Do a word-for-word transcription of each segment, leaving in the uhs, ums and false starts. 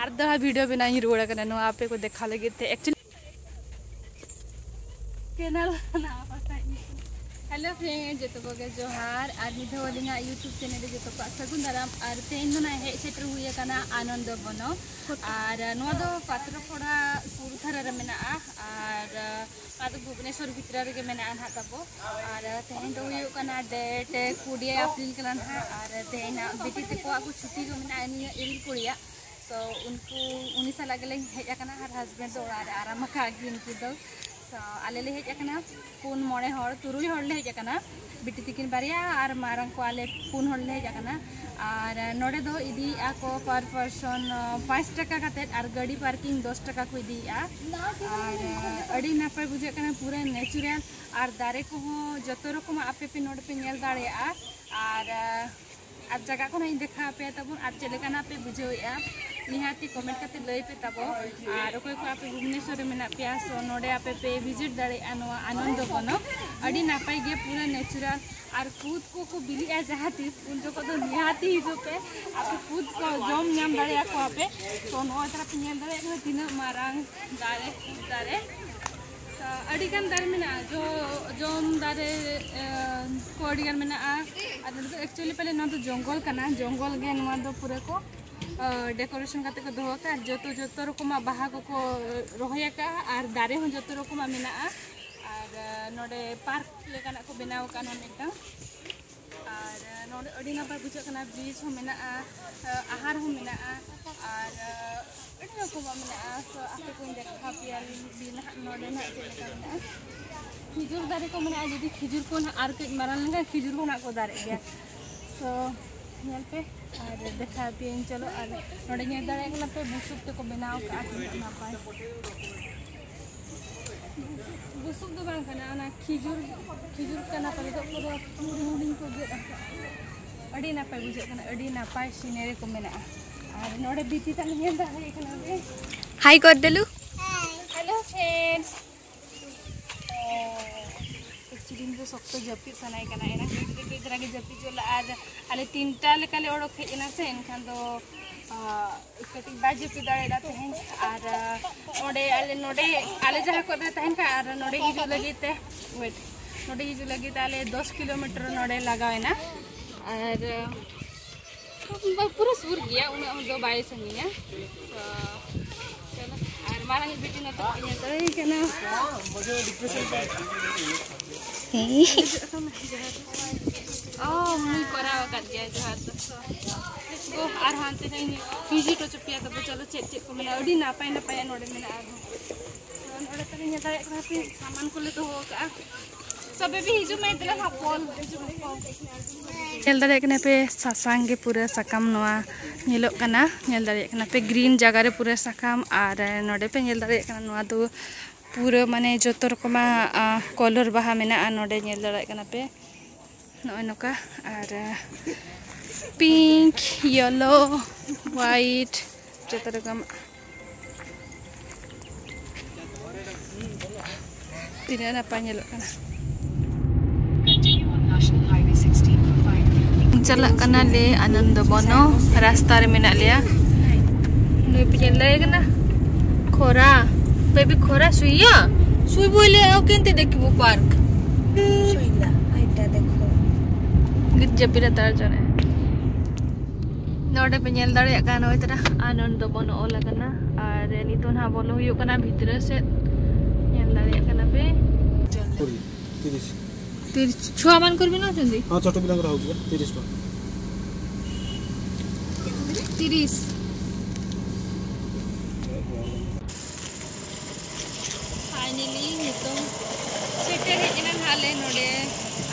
ᱟᱨ ᱫᱚᱦᱲᱟ ᱵᱷᱤᱰᱤᱭᱳ ᱵᱮᱱᱟᱣ ᱤᱧ ᱨᱩᱣᱟᱹᱲ ᱠᱟᱱᱟ ᱱᱚᱣᱟ ᱟᱯᱮ ᱠᱚ ᱫᱮᱠᱷᱟᱣ ᱞᱟᱹᱜᱤᱫ ᱛᱮ᱾ ᱮᱠᱪᱩᱭᱮᱞᱤ ᱠᱮᱱᱟᱞ ᱠᱟᱱᱟ ᱯᱟᱛᱟ᱾ ᱦᱮᱞᱳ ᱯᱷᱨᱮᱱᱰ, ᱡᱚᱛᱚ ᱠᱚᱜᱮ ᱡᱚᱦᱟᱨ᱾ ᱟᱨ ᱢᱤᱫ ᱫᱷᱟᱣ ᱟᱹᱞᱤᱧᱟᱜ ᱭᱩᱴᱩᱵᱽ ᱪᱮᱱᱮᱞ ᱨᱮ ᱡᱚᱛᱚ ᱠᱚᱣᱟᱜ ᱥᱟᱹᱜᱩᱱ ᱫᱟᱨᱟᱢ᱾ ᱟᱨ ᱛᱮᱦᱮᱧ ᱫᱚ ᱱᱟᱜ ᱦᱮᱡ ᱥᱮᱴᱮᱨ ᱦᱩᱭ ᱟᱠᱟᱱᱟ ᱟᱱᱚᱱᱫᱚ ᱵᱚᱱᱚ᱾ ᱟᱨ ᱱᱚᱣᱟ ᱫᱚ ᱯᱟᱛᱨᱚᱯᱚᱲᱟ ᱥᱩᱨ ᱫᱷᱟᱨᱟ ᱨᱮ ᱢᱮᱱᱟᱜᱼᱟ᱾ ᱟᱨ ᱱᱚᱣᱟ ᱫᱚ ᱵᱷᱩᱵᱽᱱᱮᱥᱚᱨ ᱵᱷᱤᱛᱨᱤ ᱨᱮᱜᱮ ᱢᱮᱱᱟᱜᱼᱟ ᱱᱟᱦᱟᱜ ᱛᱟᱵᱚ᱾ ᱟᱨ ᱛᱮᱦᱮᱧ ᱫᱚ ᱦᱩᱭᱩᱜ ᱠᱟᱱᱟ ᱰᱮᱴ ᱠᱩᱲᱤ ᱮᱯᱨᱤᱞ ᱠᱟᱱᱟ ᱱᱟᱦᱟᱜ᱾ ᱟᱨ ᱛᱮᱦᱮᱧ ᱱᱟᱜ ᱵᱤᱴᱤ ᱛᱟᱠᱚᱣᱟᱜ ᱠᱚ ᱪᱷᱩᱴᱤ ᱠᱚ ᱢᱮᱱᱟᱜᱼᱟ ᱱᱤᱭᱟᱹ ᱤᱨᱤᱞ ᱠᱩᱲᱤᱭᱟᱜ᱾ ᱛᱚ ᱩᱱᱠᱩ, ᱩᱱᱤ ᱥᱟᱞᱟᱜ ᱜᱮᱞᱤᱧ ᱦᱮᱡ ᱟᱠᱟᱱᱟ ᱟᱨ ᱦᱟᱥᱵᱮᱱᱰ ᱫᱚ ᱚᱲᱟᱜ ᱨᱮ ᱟᱨᱟᱢ ᱟᱠᱟᱫ ᱜᱮ ᱩᱱᱠᱩ ᱫᱚ᱾ ᱛᱚ ᱟᱞᱮ ᱞᱮ ᱦᱮᱡ ᱟᱠᱟᱱᱟ ᱯᱩᱱ ᱢᱚᱬᱮ ᱦᱚᱲ, ᱛᱩᱨᱩᱭ ᱦᱚᱲ ᱞᱮ ᱦᱮᱡ ᱟᱠᱟᱱᱟ᱾ ᱵᱤᱴᱤ ᱛᱤᱠᱤᱱ ᱵᱟᱨᱭᱟ ᱟᱨ ᱢᱟᱨᱟᱝ ᱠᱚ ᱟᱞᱮ ᱯᱩᱱ ᱦᱚᱲ ᱞᱮ ᱦᱮᱡ ᱟᱠᱟᱱᱟ᱾ ᱟᱨ ᱱᱚᱰᱮ ᱫᱚ ᱤᱫᱤᱭᱮᱫᱼᱟ ᱠᱚ per person ᱯᱟᱸᱪ ᱴᱟᱠᱟ ᱠᱟᱛᱮᱫ ᱟᱨ ᱜᱟᱹᱰᱤ ᱯᱟᱨᱠᱤᱝ ᱫᱚᱥ ᱴᱟᱠᱟ ᱠᱚ ᱤᱫᱤᱭᱮᱫᱼᱟ᱾ ᱟᱨ ᱟᱹᱰᱤ ᱱᱟᱯᱟᱭ ᱵᱩᱡᱷᱟᱹᱜ ᱠᱟᱱᱟ, ᱯᱩᱨᱟᱹ ᱱᱮᱪᱟᱨᱟᱞ᱾ ᱟᱨ ᱫᱟᱨᱮ ᱠᱚᱦᱚᱸ ᱡᱚᱛᱚ ᱨᱚᱠᱚᱢᱟᱜ ᱟᱯᱮ ᱯᱮ ᱱᱚᱰᱮ ᱯᱮ ᱧᱮᱞ ᱫᱟᱲᱮᱭᱟᱜᱼᱟ᱾ ᱟᱨ ᱟᱨ ᱡᱟᱭᱜᱟ ᱠᱚ ᱱᱟᱜ ᱤᱧ ᱫᱮᱠᱷᱟᱣ ᱟᱯᱮᱭᱟ ᱛᱟᱵᱚᱱ, ᱟᱨ ᱪᱮᱫ ᱞᱮᱠᱟᱱᱟᱜ ᱯᱮ ᱵᱩᱡᱷᱟᱹᱣᱮᱫᱼᱟ, ᱱᱤᱦᱟᱹᱛᱤ ᱠᱚᱢᱮᱱᱴ ᱠᱟᱛᱮ ᱞᱟᱹᱭ ᱯᱮ ᱛᱟᱵᱚ᱾ ᱟᱨ ᱚᱠᱚᱭ ᱠᱚ ᱟᱯᱮ ᱵᱷᱩᱵᱽᱱᱮᱥᱚᱨ ᱨᱮ ᱢᱮᱱᱟᱜ ᱯᱮᱭᱟ, ᱥᱚ ᱱᱚᱰᱮ ᱟᱯᱮ ᱯᱮ ᱵᱷᱤᱡᱤᱴ ᱫᱟᱲᱮᱭᱟᱜᱼᱟ ᱱᱚᱣᱟ ᱟᱱᱚᱱᱫᱚ ᱵᱚᱱᱚ᱾ ᱟᱹᱰᱤ ᱱᱟᱯᱟᱭ ᱜᱮ, ᱯᱩᱨᱟᱹ ᱱᱮᱪᱟᱨᱟᱞ᱾ ᱟᱨ ᱠᱩᱫ ᱠᱚᱠᱚ ᱵᱤᱞᱤᱜᱼᱟ ᱡᱟᱦᱟᱸ ᱛᱤᱥ, ᱩᱱ ᱡᱚᱠᱷᱚᱱ ᱫᱚ ᱱᱤᱦᱟᱹᱛᱤ ᱦᱤᱡᱩᱜ ᱯᱮ, ᱟᱯᱮ ᱠᱩᱫ ᱠᱚ ᱡᱚᱢ ᱧᱟᱢ ᱫᱟᱲᱮᱭᱟᱠᱚᱣᱟ ᱯᱮ᱾ ᱛᱚ ᱱᱚᱜᱼᱚᱭ ᱛᱟᱨᱟ ᱯᱮ ᱧᱮᱞ ᱫᱟᱲᱮᱭᱟᱜ ᱠᱟᱱᱟ ᱛᱤᱱᱟᱹᱜ ᱢᱟᱨᱟᱝ ᱫᱟᱨᱮ, ᱠᱩᱫ ᱫᱟᱨᱮ᱾ ᱟᱹᱰᱤ ᱜᱟᱱ ᱫᱟᱨᱮ ᱢᱮᱱᱟᱜᱼᱟ, ᱡᱚ, ᱡᱚᱢ ᱫᱟᱨᱮ, ᱮ, ᱠᱚ ᱟᱹᱰᱤ ᱜᱟᱱ ᱢᱮᱱᱟᱜᱼᱟ᱾ ᱟᱨ ᱱᱚᱰᱮ ᱫᱚ ᱮᱠᱪᱩᱭᱮᱞᱤ ᱯᱟᱞᱮ ᱱᱚᱣᱟ ᱫᱚ ᱡᱚᱝᱜᱚᱞ ᱠᱟᱱᱟ, ᱡᱚᱝᱜᱚᱞ ᱜᱮ ᱱᱚᱣᱟ ᱫᱚ ᱯᱩᱨᱟᱹ ᱠᱚ, ᱮ, ᱰᱮᱠᱳᱨᱮᱥᱚᱱ ᱠᱟᱛᱮ ᱠᱚ ᱫᱚᱦᱚ ᱟᱠᱟᱫᱼᱟ᱾ ᱡᱚᱛᱚ, ᱡᱚᱛᱚ ᱨᱚᱠᱚᱢᱟᱜ ᱵᱟᱦᱟ ᱠᱚᱠᱚ ᱨᱚᱦᱚᱭ ᱟᱠᱟᱫᱼᱟ ᱟᱨ ᱫᱟᱨᱮ ᱦᱚᱸ ᱡᱚᱛᱚ ᱨᱚᱠᱚᱢᱟᱜ ᱢᱮᱱᱟᱜᱼᱟ᱾ ᱟᱨ, ᱮ, ᱱᱚᱰᱮ ᱯᱟᱨᱠ ᱞᱮᱠᱟᱱᱟᱜ ᱠᱚ ᱵᱮᱱᱟᱣ ᱟᱠᱟᱫᱼᱟ ᱱᱚᱣᱟ ᱢᱤᱫᱴᱟᱝ᱾ ᱟᱨ ᱱᱚᱰᱮ ᱟᱹᱰᱤ ᱱᱟᱯᱟᱭ ᱵᱩᱡᱷᱟᱹᱜ ᱠᱟᱱᱟ, ᱵᱨᱤᱡᱽ ᱦᱚᱸ ᱢᱮᱱᱟᱜᱼᱟ, ᱟᱦᱟᱨ ᱦᱚᱸ ᱢᱮᱱᱟᱜᱼᱟ, ᱟᱨ ᱟᱹᱰᱤ ᱨᱚᱠᱚᱢᱟᱜ ᱢᱮᱱᱟᱜᱼᱟ᱾ ᱛᱚ ᱟᱯᱮ ᱠᱚᱧ ᱫᱮᱠᱷᱟᱣ ᱯᱮᱭᱟ ᱱᱟᱦᱟᱜ ᱱᱚᱰᱮ ᱱᱟᱦᱟᱜ ᱪᱮᱫ ᱞᱮᱠᱟ ᱢᱮᱱᱟᱜᱼᱟ᱾ ᱠᱷᱤᱡᱩᱨ ᱫᱟᱨᱮ ᱠᱚ ᱢᱮᱱᱟᱜᱼᱟ, ᱡᱩᱫᱤ ᱠᱷᱤᱡᱩᱨ ᱠᱚ ᱱᱟᱦᱟᱜ ᱟᱨ ᱠᱟᱹᱡ ᱢᱟᱨᱟᱝ ᱞᱮᱱᱠᱷᱟᱱ ᱠᱷᱤᱡᱩᱨ ᱦᱚᱸ ᱱᱟᱦᱟᱜ ᱠᱚ ᱫᱟᱨᱮᱜ ᱜᱮᱭᱟ᱾ ᱛᱚ ᱧᱮᱞ ᱯᱮ ᱟᱨ ᱫᱮᱠᱷᱟᱣ ᱯᱮᱭᱟᱹᱧ᱾ ᱪᱚᱞᱚ, ᱟᱨ ᱱᱚᱰᱮ ᱧᱮᱞ ᱫᱟᱲᱮᱭᱟᱜ ᱠᱟᱱᱟ ᱯᱮ ᱵᱩᱥᱩᱵ ᱛᱮᱠᱚ ᱵᱮᱱᱟᱣ ᱠᱟᱜᱼᱟ, ᱛᱤᱱᱟᱹᱜ ᱱᱟᱯᱟᱭ᱾ ᱵᱩᱥᱩᱵ ᱫᱚ ᱵᱟᱝ ᱠᱟᱱᱟ, ᱚᱱᱟ ᱠᱷᱤᱡᱩᱨ, ᱠᱷᱤᱡᱩᱨ ᱠᱟᱱᱟ ᱯᱟᱞᱮ ᱫᱚ, ᱯᱩᱨᱟᱹ ᱦᱩᱰᱤᱧ ᱦᱩᱰᱤᱧ ᱠᱚ ᱜᱮᱫ ᱟᱠᱟᱫᱼᱟ᱾ ᱟᱹᱰᱤ ᱱᱟᱯᱟᱭ ᱵᱩᱡᱷᱟᱹᱜ ᱠᱟᱱᱟ, ᱟᱹᱰᱤ ᱱᱟᱯᱟᱭ ᱥᱤᱱᱟᱨᱤ ᱠᱚ ᱢᱮᱱᱟᱜᱼᱟ᱾ ᱟᱨ ᱱᱚᱰᱮ ᱵᱤᱴᱤ ᱛᱟᱞᱮ ᱧᱮᱞ ᱫᱟᱲᱮᱭᱟᱭ ᱠᱟᱱᱟ ᱯᱮ᱾ ᱦᱟᱭ ᱠᱚᱨ ᱫᱮᱞᱩ᱾ Hello friends. ᱮᱠᱪᱩᱭᱮᱞᱤ ᱤᱧ ᱫᱚ ᱥᱚᱠᱛᱚ ᱡᱟᱹᱯᱤᱫ ᱥᱟᱱᱟᱭᱮ ᱠᱟᱱᱟ, ᱮᱱᱟᱝ ᱠᱷᱚᱱ ᱡᱩᱫᱤ ᱯᱮ ᱫᱷᱟᱨᱟ ᱜᱮ ᱡᱟᱹᱯᱤᱫ ᱡᱚᱞᱟ᱾ ᱟᱨ ᱟᱞᱮ ᱛᱤᱱᱴᱟ ᱞᱮᱠᱟᱞᱮ ᱚᱰᱚᱠ ᱦᱮᱡ ᱮᱱᱟ ᱥᱮ, ᱮᱱᱠᱷᱟᱱ ᱫᱚ ᱟᱸ, ᱠᱟᱹᱴᱤᱡ ᱵᱟᱭ ᱡᱟᱹᱯᱤᱫ ᱫᱟᱲᱮᱭᱟᱫᱟ ᱛᱮᱦᱮᱧ᱾ ᱟᱨ ᱟᱸ, ᱚᱸᱰᱮ ᱟᱞᱮ ᱱᱚᱰᱮ, ᱟᱞᱮ ᱡᱟᱦᱟᱸ ᱠᱚᱨᱮ ᱞᱮ ᱛᱟᱦᱮᱱ ᱠᱟᱱᱟ, ᱟᱨ ᱱᱚᱰᱮ ᱦᱤᱡᱩᱜ ᱞᱟᱹᱜᱤᱫ ᱛᱮ, wait, ᱱᱚᱰᱮ ᱦᱤᱡᱩᱜ ᱞᱟᱹᱜᱤᱫ ᱛᱮ ᱟᱞᱮ ᱫᱚᱥ ᱠᱤᱞᱳᱢᱤᱴᱟᱨ ᱱᱚᱰᱮ ᱞᱟᱜᱟᱣ ᱮᱱᱟ᱾ ᱟᱨ ᱟᱸ, ᱯᱩᱨᱟᱹ ᱥᱩᱨ ᱜᱮᱭᱟ, ᱩᱱᱟᱹᱜ ᱫᱚ ᱵᱟᱭ ᱥᱟᱺᱜᱤᱧᱟ᱾ ᱛᱚ, ᱪᱚᱞᱚ, ᱟᱨ ᱢᱟᱨᱟᱝ ᱵᱤᱴᱤ ᱱᱚᱛᱮ ᱠᱷᱚᱱ ᱧᱮᱞ ᱫᱟᱲᱮᱭᱟᱭ ᱠᱟᱱᱟ᱾ ᱚ, ᱩᱱᱤ ᱠᱚᱨᱟᱣ ᱟᱠᱟᱫ ᱜᱮᱭᱟᱭ ᱡᱚᱦᱟᱨ ᱫᱚ᱾ ᱳ, ᱟᱨ ᱦᱟᱱᱛᱮ ᱨᱮ visit ᱦᱚᱪᱚ ᱯᱮᱭᱟ ᱛᱚᱵᱮ, ᱪᱚᱞᱚ, ᱪᱮᱫ ᱪᱮᱫ ᱠᱚ ᱢᱮᱱᱟᱜᱼᱟ, ᱟᱹᱰᱤ ᱱᱟᱯᱟᱭ ᱱᱟᱯᱟᱭᱟᱜ ᱱᱚᱰᱮ ᱢᱮᱱᱟᱜᱼᱟ ᱟᱨᱦᱚᱸ᱾ ᱱᱚᱰᱮ ᱛᱟᱞᱮ ᱧᱮᱞ ᱫᱟᱲᱮᱭᱟᱜ ᱠᱟᱱᱟ ᱯᱮ, ᱥᱟᱢᱟᱱ ᱠᱚᱞᱮ ᱫᱚᱦᱚ ᱟᱠᱟᱫᱼᱟ᱾ ᱥᱚᱵᱮ ᱵᱤ ᱦᱤᱡᱩᱜ ᱢᱮ, ᱫᱮᱞᱟ ᱦᱟᱸᱜ ᱯᱚᱞ ᱦᱤᱡᱩᱜ ᱢᱮ, ᱯᱚᱞ᱾ ᱧᱮᱞ ᱫᱟᱲᱮᱭᱟᱜ ᱠᱟᱱᱟ ᱯᱮ, ᱥᱟᱥᱟᱝ ᱜᱮ ᱯᱩᱨᱟᱹ ᱥᱟᱠᱟᱢ ᱱᱚᱣᱟ ᱧᱮᱞᱚᱜ ᱠᱟᱱᱟ᱾ ᱧᱮᱞ ᱫᱟᱲᱮᱭᱟᱜ ᱠᱟᱱᱟ ᱯᱮ, green ᱡᱟᱭᱜᱟ ᱨᱮ ᱯᱩᱨᱟᱹ ᱥᱟᱠᱟᱢ᱾ ᱟᱨ ᱱᱚᱰᱮ ᱯᱮ ᱧᱮᱞ ᱫᱟᱲᱮᱭᱟᱜ ᱠᱟᱱᱟ, ᱱᱚᱣᱟ ᱫᱚ ᱯᱩᱨᱟᱹ ᱢᱟᱱᱮ ᱡᱚᱛᱚ ᱨᱚᱠᱚᱢᱟᱜ, ᱟ, colour ᱵᱟᱦᱟ ᱢᱮᱱᱟᱜᱼᱟ᱾ ᱱᱚᱰᱮ ᱧᱮᱞ ᱫᱟᱲᱮᱭᱟᱜ ᱠᱟᱱᱟ ᱯᱮ, ᱱᱚᱜᱼᱚᱭ ᱱᱚᱝᱠᱟ᱾ ᱟᱨ, ᱟ, pink, yellow, white, ᱡᱚᱛᱚ ᱨᱚᱠᱚᱢ᱾ ᱛᱤᱱᱟᱹᱜ ᱱᱟᱯᱟᱭ ᱧᱮᱞᱚᱜ ᱠᱟᱱᱟ᱾ Continue on National Highway sixteen for five kilometers. ᱪᱟᱞᱟᱜ ᱠᱟᱱᱟᱞᱮ ᱟᱱᱚᱱᱫᱚ ᱵᱚᱱᱚ, ᱨᱟᱥᱛᱟ ᱨᱮ ᱢᱮᱱᱟᱜ ᱞᱮᱭᱟ᱾ ᱱᱩᱭ ᱯᱮ ᱧᱮᱞ ᱫᱟᱲᱮᱭᱟᱭ ᱠᱟᱱᱟ? ᱠᱷᱚᱨᱟ, baby ᱠᱷᱚᱨᱟ ᱥᱩᱭᱟ, ᱥᱩᱭ ᱵᱚᱞᱮ ᱟᱣ ᱠᱮᱱᱛᱮ ᱫᱮᱠᱷᱤᱵᱚ park᱾ ᱥᱩᱭᱞᱟ, ᱟᱭᱴᱟ ᱫᱮᱠᱷᱚ᱾ ᱜᱤᱫ ᱡᱟᱹᱯᱤᱫ ᱦᱟᱛᱟᱲ ᱪᱚᱱᱮ᱾ ᱱᱚᱰᱮ ᱯᱮ ᱧᱮᱞ ᱫᱟᱲᱮᱭᱟᱜ ᱠᱟᱱᱟ, ᱱᱚᱜᱼᱚᱭ ᱛᱚᱨᱟ ᱟᱱᱚᱱᱫᱚ ᱵᱚᱱ ᱚᱞ ᱟᱠᱟᱱᱟ᱾ ᱟᱨ ᱱᱤᱛᱚᱜ ᱱᱟᱦᱟᱜ ᱵᱚᱞᱚ ᱦᱩᱭᱩᱜ ᱠᱟᱱᱟ ᱵᱷᱤᱛᱨᱤ ᱥᱮᱫ᱾ ᱧᱮᱞ ᱫᱟᱲᱮᱭᱟᱜ ᱠᱟᱱᱟ ᱯᱮ᱾ ᱠᱩᱲᱤ, ᱛᱤᱨᱤᱥ᱾ ତିରିଶ। ଛୁଆମାନଙ୍କର ବି ନଉଛନ୍ତି? ହଁ, ଛୋଟ ପିଲାଙ୍କର ହଉଛି ବା, ତିରିଶ ଟଙ୍କା। ତିରିଶ। Finally, ᱱᱤᱛᱚᱝ ᱥᱮᱴᱮᱨ ᱦᱮᱡ ᱮᱱᱟ ᱱᱟᱦᱟᱜ ᱞᱮ ᱱᱚᱰᱮ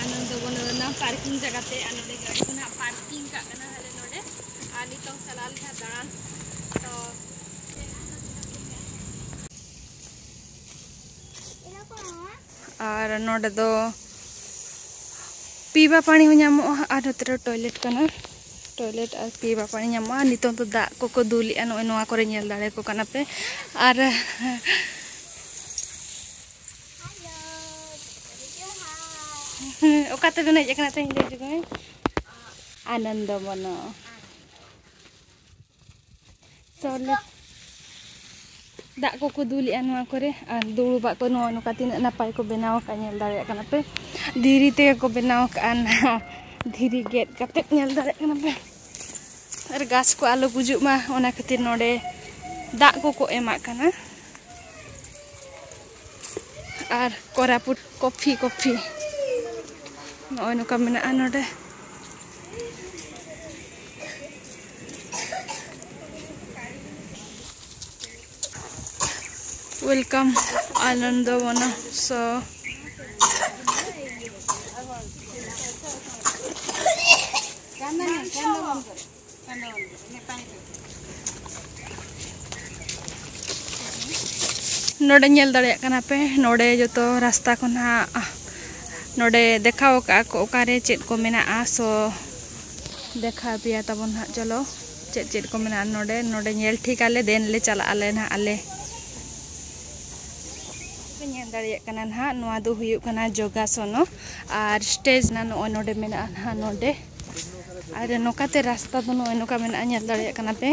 ᱟᱱᱚᱱᱫᱚ ᱵᱚᱱ ᱨᱮᱱᱟᱜ parking ᱡᱟᱭᱜᱟ ᱛᱮ᱾ ᱟᱨ ᱱᱚᱰᱮ ᱜᱟᱹᱰᱤ ᱠᱚ ᱱᱟᱦᱟᱜ parking ᱠᱟᱜ ᱠᱟᱱᱟ ᱱᱟᱦᱟᱜ ᱞᱮ ᱱᱚᱰᱮ᱾ ᱟᱨ ᱱᱤᱛᱚᱝ ᱪᱟᱞᱟᱜ ᱟᱞᱮ ᱱᱟᱦᱟᱜ ᱫᱟᱬᱟᱱ᱾ ᱛᱚ, ᱟᱨ ᱱᱚᱰᱮ ᱫᱚ ᱯᱤᱵᱟ ᱯᱟᱱᱤ ᱦᱚᱸ ᱧᱟᱢᱚᱜᱼᱟ᱾ ᱟᱨ ᱱᱚᱛᱮ ᱨᱮ toilet ᱠᱟᱱᱟ, toilet ᱟᱨ ᱯᱤᱵᱟ ᱯᱟᱱᱤ ᱧᱟᱢᱚᱜᱼᱟ᱾ ᱱᱤᱛᱚᱝ ᱫᱚ ᱫᱟᱜ ᱠᱚᱠᱚ ᱫᱩᱞᱮᱜᱼᱟ, ᱱᱚᱜᱼᱚᱭ ᱱᱚᱣᱟ ᱠᱚᱨᱮ ᱧᱮᱞ ᱫᱟᱲᱮᱭᱟᱠᱚ ᱠᱟᱱᱟ ᱯᱮ᱾ ᱟᱨ ᱚᱠᱟ ᱛᱮᱵᱮᱱ ᱦᱮᱡ ᱟᱠᱟᱱᱟ ᱛᱮᱦᱮᱧ ᱫᱚ ᱦᱤᱡᱩᱜ ᱢᱮ? ᱟᱱᱚᱱᱫᱚ ᱵᱚᱱᱚ᱾ ᱥᱚᱞᱮ ᱫᱟᱜ ᱠᱚᱠᱚ ᱫᱩᱞᱮᱜᱼᱟ ᱱᱚᱣᱟ ᱠᱚᱨᱮ, ᱟᱨ ᱫᱩᱲᱩᱵᱟᱜ ᱠᱚ ᱱᱚᱜᱼᱚ ᱱᱚᱝᱠᱟ ᱛᱤᱱᱟᱹᱜ ᱱᱟᱯᱟᱭ ᱠᱚ ᱵᱮᱱᱟᱣ ᱟᱠᱟᱫᱼᱟ, ᱧᱮᱞ ᱫᱟᱲᱮᱭᱟᱜ ᱠᱟᱱᱟ ᱯᱮ᱾ ᱫᱷᱤᱨᱤ ᱛᱮᱜᱮ ᱠᱚ ᱵᱮᱱᱟᱣ ᱟᱠᱟᱫᱼᱟ, ᱱᱚᱣᱟ ᱫᱷᱤᱨᱤ ᱜᱮᱫ ᱠᱟᱛᱮ ᱧᱮᱞ ᱫᱟᱲᱮᱭᱟᱜ ᱠᱟᱱᱟ ᱯᱮ᱾ ᱟᱨ ᱜᱷᱟᱥ ᱠᱚ ᱟᱞᱚ ᱜᱩᱡᱩᱜ ᱢᱟ, ᱚᱱᱟ ᱠᱷᱟᱹᱛᱤᱨ ᱱᱚᱰᱮ ᱫᱟᱜ ᱠᱚᱠᱚ ᱮᱢᱟᱜ ᱠᱟᱱᱟ᱾ ᱟᱨ ᱠᱚᱨᱟᱯᱩᱴ ᱠᱚᱯᱷᱤ, ᱠᱚᱯᱷᱤ ᱱᱚᱜᱼᱚᱭ ᱱᱚᱝᱠᱟ ᱢᱮᱱᱟᱜᱼᱟ ᱱᱚᱰᱮ᱾ Welcome, Anandavana. So, ᱱᱚᱰᱮ ᱧᱮᱞ ᱫᱟᱲᱮᱭᱟᱜ ᱠᱟᱱᱟ ᱯᱮ, ᱱᱚᱰᱮ ᱡᱚᱛᱚ ᱨᱟᱥᱛᱟ ᱠᱚ ᱱᱟᱦᱟᱜ ᱱᱚᱰᱮ ᱫᱮᱠᱷᱟᱣ ᱟᱠᱟᱫᱼᱟ ᱠᱚ ᱚᱠᱟᱨᱮ ᱪᱮᱫ ᱠᱚ ᱢᱮᱱᱟᱜᱼᱟ᱾ So, ᱫᱮᱠᱷᱟᱣ ᱯᱮᱭᱟ ᱛᱟᱵᱚᱱ ᱱᱟᱦᱟᱜ, ᱪᱚᱞᱚ ᱪᱮᱫ ᱪᱮᱫ ᱠᱚ ᱢᱮᱱᱟᱜᱼᱟ ᱱᱚᱰᱮ᱾ ᱱᱚᱰᱮ ᱧᱮᱞ ᱴᱷᱤᱠ ᱟᱞᱮ, then ᱞᱮ ᱪᱟᱞᱟᱜ ᱟᱞᱮ ᱱᱟᱦᱟᱜ ᱟᱞᱮ᱾ ᱯᱮ ᱧᱮᱞ ᱫᱟᱲᱮᱭᱟᱜ ᱠᱟᱱᱟ ᱱᱟᱦᱟᱜ, ᱱᱚᱣᱟ ᱫᱚ ᱦᱩᱭᱩᱜ ᱠᱟᱱᱟ ᱡᱳᱜᱟᱥᱚᱱᱚ᱾ ᱟᱨ stage ᱱᱟ ᱱᱚᱜᱼᱚᱭ ᱱᱚᱰᱮ ᱢᱮᱱᱟᱜᱼᱟ ᱱᱟᱦᱟᱜ ᱱᱚᱰᱮ᱾ ᱟᱨ ᱱᱚᱝᱠᱟᱛᱮ ᱨᱟᱥᱛᱟ ᱫᱚ ᱱᱚᱜᱼᱚᱭ ᱱᱚᱝᱠᱟ ᱢᱮᱱᱟᱜᱼᱟ, ᱧᱮᱞ ᱫᱟᱲᱮᱭᱟᱜ ᱠᱟᱱᱟ ᱯᱮ᱾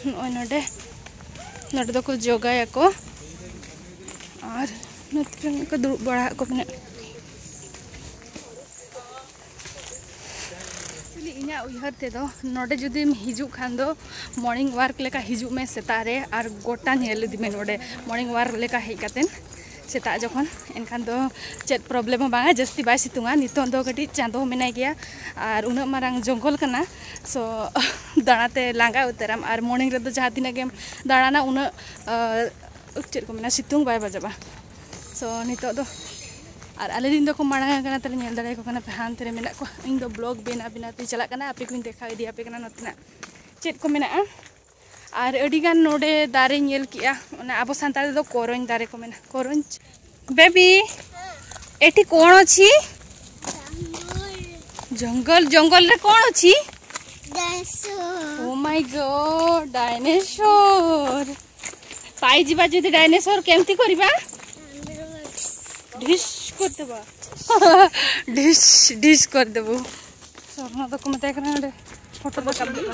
ᱱᱚᱜᱼᱚᱭ ᱱᱚᱰᱮ, ᱱᱚᱰᱮ ᱫᱚᱠᱚ ᱡᱳᱜᱟᱭᱟᱠᱚ᱾ ᱟᱨ ᱱᱚᱛᱮ ᱨᱮ ᱠᱚ ᱫᱩᱲᱩᱵ ᱵᱟᱲᱟ ᱟᱠᱚ ᱢᱮᱱᱟᱜ᱾ Actually, ᱤᱧᱟᱹᱜ ᱩᱭᱦᱟᱹᱨ ᱛᱮᱫᱚ ᱱᱚᱰᱮ ᱡᱩᱫᱤᱢ ᱦᱤᱡᱩᱜ ᱠᱷᱟᱱ ᱫᱚ morning walk ᱞᱮᱠᱟ ᱦᱤᱡᱩᱜ ᱢᱮ ᱥᱮᱛᱟᱜ ᱨᱮ, ᱟᱨ ᱜᱚᱴᱟ ᱧᱮᱞ ᱤᱫᱤ ᱢᱮ ᱱᱚᱰᱮ morning walk ᱞᱮᱠᱟ ᱦᱮᱡ ᱠᱟᱛᱮᱱ ᱥᱮᱛᱟᱜ ᱡᱚᱠᱷᱚᱱ᱾ ᱮᱱᱠᱷᱟᱱ ᱫᱚ ᱪᱮᱫ problem ᱦᱚᱸ ᱵᱟᱝᱟ, ᱡᱟᱹᱥᱛᱤ ᱵᱟᱭ ᱥᱤᱛᱩᱝᱟ᱾ ᱱᱤᱛᱚᱝ ᱫᱚ ᱠᱟᱹᱴᱤᱡ ᱪᱟᱸᱫᱚ ᱢᱮᱱᱟᱭ ᱜᱮᱭᱟ ᱟᱨ ᱩᱱᱟᱹᱜ ᱢᱟᱨᱟᱝ ᱡᱚᱝᱜᱚᱞ ᱠᱟᱱᱟ᱾ So, ᱫᱟᱬᱟᱛᱮ ᱞᱟᱸᱜᱟ ᱩᱛᱟᱹᱨᱟᱢ, ᱟᱨ morning ᱨᱮᱫᱚ ᱡᱟᱦᱟᱸ ᱛᱤᱱᱟᱹᱜ ᱜᱮᱢ ᱫᱟᱬᱟᱱᱟ ᱩᱱᱟᱹᱜ, ᱟᱨ, ᱪᱮᱫ ᱠᱚ ᱢᱮᱱᱟ, ᱥᱤᱛᱩᱝ ᱵᱟᱭ ᱵᱟᱡᱟᱜᱼᱟ᱾ So, ᱱᱤᱛᱚᱜ ᱫᱚ ᱟᱨ ᱟᱞᱮ ᱨᱮᱱ ᱫᱚᱠᱚ ᱢᱟᱲᱟᱝ ᱟᱠᱟᱱᱟ, ᱛᱟᱦᱞᱮ ᱧᱮᱞ ᱫᱟᱲᱮᱭᱟᱠᱚ ᱠᱟᱱᱟ ᱯᱮ, ᱦᱟᱱᱛᱮ ᱨᱮ ᱢᱮᱱᱟᱜ ᱠᱚᱣᱟ᱾ ᱤᱧ ᱫᱚ vlog ᱵᱮᱱᱟᱣ ᱵᱮᱱᱟᱣ ᱛᱮᱧ ᱪᱟᱞᱟᱜ ᱠᱟᱱᱟ, ᱟᱯᱮ ᱠᱚᱧ ᱫᱮᱠᱷᱟᱣ ᱤᱫᱤᱭᱟᱯᱮ ᱠᱟᱱᱟ ᱱᱚᱛᱮᱱᱟᱜ ᱪᱮᱫ ᱠᱚ ᱢᱮᱱᱟᱜᱼᱟ᱾ ᱟᱨ ᱟᱹᱰᱤ ᱜᱟᱱ ᱱᱚᱰᱮ ᱫᱟᱨᱮᱧ ᱧᱮᱞ ᱠᱮᱜᱼᱟ, ᱚᱱᱟ ᱟᱵᱚ ᱥᱟᱱᱛᱟᱲ ᱛᱮᱫᱚ ᱠᱚᱨᱚᱧ ᱫᱟᱨᱮ ᱠᱚ ᱢᱮᱱᱟ, ᱠᱚᱨᱚᱧ᱾ Baby, ᱮᱴᱤ ᱠᱚᱬ ᱚᱪᱷᱤ? ଜଙ୍ଗଲ, ଜଙ୍ଗଲରେ କ'ଣ ଅଛି? Dinosaur. Oh my God, dinosaur. ପାଇଯିବା ଯଦି ଡାଇନୋସର, କେମିତି କରିବା? ᱰᱷᱤᱥ ᱠᱚᱨ ᱫᱮᱵᱟ᱾ ᱰᱷᱤᱥ, ᱰᱷᱤᱥ ᱠᱚᱨ ᱫᱮᱵᱚ᱾ ᱥᱚᱨᱱᱟ ᱫᱚᱠᱚ ᱢᱮᱛᱟᱭ ᱠᱟᱱᱟ ᱱᱚᱰᱮ ᱯᱷᱳᱴᱳ ᱨᱟᱠᱟᱵ ᱞᱟᱹᱜᱤᱫ᱾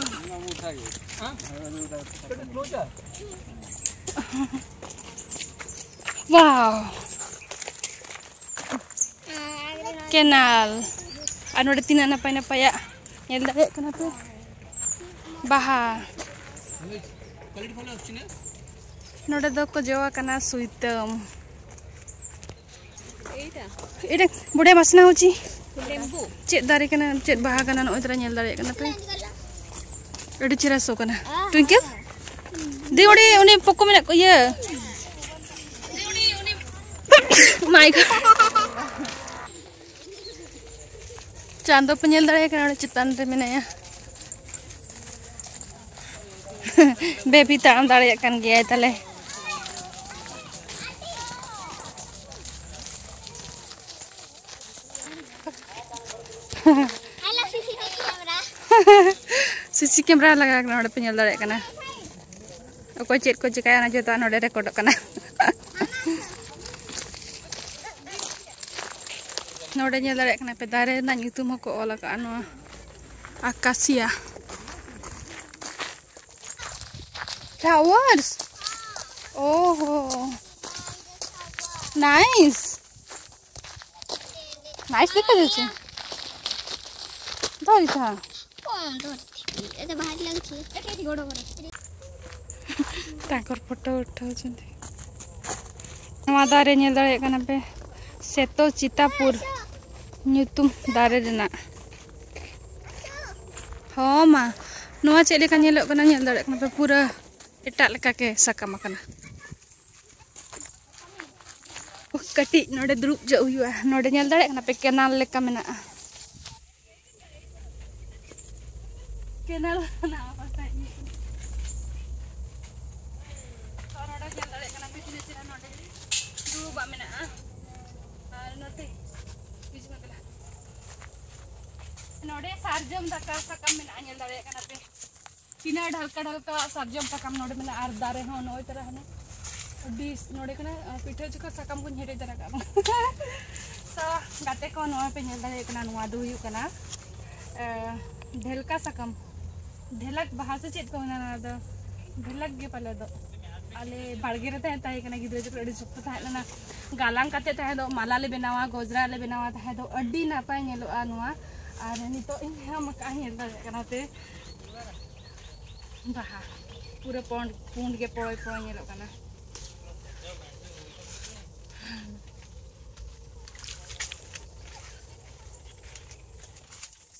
ᱣᱟᱣ᱾ ᱠᱮᱱᱟᱞ᱾ ᱟᱨ ᱱᱚᱰᱮ ᱛᱤᱱᱟᱹᱜ ᱱᱟᱯᱟᱭ ᱱᱟᱯᱟᱭᱟᱜ ᱧᱮᱞ ᱫᱟᱲᱮᱭᱟᱜ ᱠᱟᱱᱟ ᱯᱮ᱾ ᱵᱟᱦᱟ᱾ ᱱᱚᱰᱮ ᱫᱚᱠᱚ ᱡᱚ ᱟᱠᱟᱱᱟ ᱥᱩᱭᱛᱟᱹᱢ᱾ ᱮᱴᱟ ᱵᱚᱰᱮ ᱢᱟᱥᱱᱟ ᱦᱚᱪᱤ᱾ ᱪᱮᱫ ᱫᱟᱨᱮ ᱠᱟᱱᱟ, ᱪᱮᱫ ᱵᱟᱦᱟ ᱠᱟᱱᱟ? ᱱᱚᱜᱼᱚᱭ ᱛᱚᱨᱟ ᱧᱮᱞ ᱫᱟᱲᱮᱭᱟᱜ ᱠᱟᱱᱟ ᱯᱮ, ᱟᱹᱰᱤ ᱪᱮᱦᱨᱟ ᱥᱚ ᱠᱟᱱᱟ᱾ ᱴᱩᱭᱝᱠᱮᱞ, ᱫᱤ ᱚᱸᱰᱮ ᱩᱱᱤ ᱯᱚᱠᱚ ᱢᱮᱱᱟᱜ ᱠᱚ ᱤᱭᱟᱹ᱾ ᱢᱟᱭ ᱜᱚᱰ᱾ ᱪᱟᱸᱫᱚ ᱯᱮ ᱧᱮᱞ ᱫᱟᱲᱮᱭᱟᱜ ᱠᱟᱱᱟ, ᱚᱸᱰᱮ ᱪᱮᱛᱟᱱ ᱨᱮ ᱢᱮᱱᱟᱭᱟ᱾ ᱵᱮᱵᱤ ᱛᱟᱲᱟᱢ ᱫᱟᱲᱮᱭᱟᱜ ᱠᱟᱱ ᱜᱮᱭᱟᱭ ᱛᱟᱞᱮ᱾ Hello, CC camera. CC camera ᱞᱟᱜᱟᱣ ᱠᱟᱱᱟ, ᱱᱚᱰᱮ ᱯᱮ ᱧᱮᱞ ᱫᱟᱲᱮᱭᱟᱜ ᱠᱟᱱᱟ᱾ ᱚᱠᱚᱭ ᱪᱮᱫ ᱠᱚ ᱪᱤᱠᱟᱹᱭᱟ, ᱚᱱᱟ ᱡᱚᱛᱚᱣᱟᱜ ᱱᱚᱰᱮ ᱨᱮᱠᱚᱨᱰᱚᱜ ᱠᱟᱱᱟ᱾ ᱱᱚᱰᱮ ᱧᱮᱞ ᱫᱟᱲᱮᱭᱟᱜ ᱠᱟᱱᱟ ᱯᱮ, ᱫᱟᱨᱮ ᱨᱮᱱᱟᱜ ᱧᱩᱛᱩᱢ ᱦᱚᱸᱠᱚ ᱚᱞ ᱟᱠᱟᱫᱼᱟ, ᱱᱚᱣᱟ ᱟᱠᱟᱥᱤᱭᱟ᱾ Flowers? Oh, nice. Nice ଦେଖାଯାଉଛି। ଧରିଥା। କଣ ଧରିଥିବି? ଏତେ ବାହାରି ଲାଗୁଛି। ଏଠି, ଏଠି ଗୋଡ଼ କର। ତାଙ୍କର ଫଟୋ ଉଠାଉଛନ୍ତି। ᱱᱚᱣᱟ ᱫᱟᱨᱮ ᱧᱮᱞ ᱫᱟᱲᱮᱭᱟᱜ ᱠᱟᱱᱟ ᱯᱮ, ᱥᱮᱛᱚ ᱪᱤᱛᱟᱯᱩᱨ ᱧᱩᱛᱩᱢ ᱫᱟᱨᱮ ᱨᱮᱱᱟᱜ᱾ ᱦᱚᱸ ᱢᱟ, ᱱᱚᱣᱟ ᱪᱮᱫ ᱞᱮᱠᱟ ᱧᱮᱞᱚᱜ ᱠᱟᱱᱟ, ᱧᱮᱞ ᱫᱟᱲᱮᱭᱟᱜ ᱠᱟᱱᱟ ᱯᱮ, ᱯᱩᱨᱟᱹ ᱮᱴᱟᱜ ᱞᱮᱠᱟ ᱜᱮ ᱥᱟᱠᱟᱢ ᱟᱠᱟᱱᱟ᱾ ᱩᱦ, ᱠᱟᱹᱴᱤᱡ ᱱᱚᱰᱮ ᱫᱩᱲᱩᱵ ᱡᱚᱜ ᱦᱩᱭᱩᱜᱼᱟ᱾ ᱱᱚᱰᱮ ᱧᱮᱞ ᱫᱟᱲᱮᱭᱟᱜ ᱠᱟᱱᱟ ᱯᱮ, ᱠᱮᱱᱟᱞ ᱞᱮᱠᱟ ᱢᱮᱱᱟᱜᱼᱟ᱾ ᱠᱮᱱᱟᱞ ᱠᱟᱱᱟ ᱯᱟᱥᱮᱡ᱾ ᱛᱚ, ᱱᱚᱰᱮ ᱧᱮᱞ ᱫᱟᱲᱮᱭᱟᱜ ᱠᱟᱱᱟ ᱯᱮ, ᱛᱤᱱᱟᱹᱜ ᱪᱮᱦᱨᱟ ᱱᱚᱰᱮ ᱫᱩᱲᱩᱵᱟᱜ ᱢᱮᱱᱟᱜᱼᱟ᱾ ᱟᱨ ᱱᱚᱛᱮ ᱦᱤᱡᱩᱜ ᱢᱮ ᱫᱮᱞᱟ᱾ ᱱᱚᱰᱮ ᱥᱟᱨᱡᱚᱢ ᱫᱟᱠᱟ ᱥᱟᱠᱟᱢ ᱢᱮᱱᱟᱜᱼᱟ, ᱧᱮᱞ ᱫᱟᱲᱮᱭᱟᱜ ᱠᱟᱱᱟ ᱯᱮ᱾ ᱛᱤᱱᱟᱹᱜ ᱰᱷᱟᱞᱠᱟ ᱰᱷᱟᱞᱠᱟ ᱥᱟᱨᱡᱚᱢ ᱥᱟᱠᱟᱢ ᱱᱚᱰᱮ ᱢᱮᱱᱟᱜᱼᱟ, ᱟᱨ ᱫᱟᱨᱮ ᱦᱚᱸ ᱱᱚᱜᱼᱚᱭ ᱛᱚᱨᱟ ᱦᱟᱱᱮ ᱟᱹᱰᱤ ᱱᱚᱰᱮ ᱠᱟᱱᱟ, ᱟᱨ ᱯᱤᱴᱷᱟᱹ ᱡᱚᱠᱷᱚᱱ ᱥᱟᱠᱟᱢ ᱠᱚᱧ ᱦᱮᱰᱮᱡ ᱫᱟᱨᱟ ᱠᱟᱜᱼᱟ᱾ So, ᱜᱟᱛᱮ ᱠᱚ, ᱱᱚᱣᱟ ᱯᱮ ᱧᱮᱞ ᱫᱟᱲᱮᱭᱟᱜ ᱠᱟᱱᱟ, ᱱᱚᱣᱟ ᱫᱚ ᱦᱩᱭᱩᱜ ᱠᱟᱱᱟ, ᱮ, ᱰᱷᱮᱞᱠᱟ ᱥᱟᱠᱟᱢ᱾ ᱰᱷᱮᱞᱟᱠ ᱵᱟᱦᱟ ᱥᱮ ᱪᱮᱫ ᱠᱚ ᱢᱮᱱᱟ ᱱᱚᱣᱟ ᱫᱚ? ᱰᱷᱮᱞᱟᱠ ᱜᱮ ᱯᱟᱞᱮ ᱫᱚ᱾ ᱟᱞᱮ ᱵᱟᱲᱜᱮ ᱨᱮ ᱛᱟᱦᱮᱸ, ᱛᱟᱦᱮᱸ ᱠᱟᱱᱟ, ᱜᱤᱫᱽᱨᱟᱹ ᱡᱚᱠᱷᱚᱱ ᱟᱹᱰᱤ ᱥᱚᱠᱛᱚ ᱛᱟᱦᱮᱸ ᱞᱮᱱᱟ᱾ ᱜᱟᱞᱟᱝ ᱠᱟᱛᱮ ᱛᱟᱦᱮᱸ ᱫᱚ ᱢᱟᱞᱟ ᱞᱮ ᱵᱮᱱᱟᱣᱟ, ᱜᱚᱡᱽᱨᱟ ᱞᱮ ᱵᱮᱱᱟᱣᱟ ᱛᱟᱦᱮᱸ ᱫᱚ, ᱟᱹᱰᱤ ᱱᱟᱯᱟᱭ ᱧᱮᱞᱚᱜᱼᱟ ᱱᱚᱣᱟ᱾ ᱟᱨ ᱱᱤᱛᱚᱜ ᱤᱧ ᱦᱟᱢ ᱟᱠᱟᱫᱼᱟ, ᱧᱮᱞ ᱫᱟᱲᱮᱭᱟᱜ ᱠᱟᱱᱟ ᱯᱮ, ᱵᱟᱦᱟ ᱯᱩᱨᱟᱹ ᱯᱩᱸᱰ, ᱯᱩᱸᱰ ᱜᱮ ᱯᱚᱲᱚᱭ ᱯᱚᱲᱚᱭ ᱧᱮᱞᱚᱜ ᱠᱟᱱᱟ᱾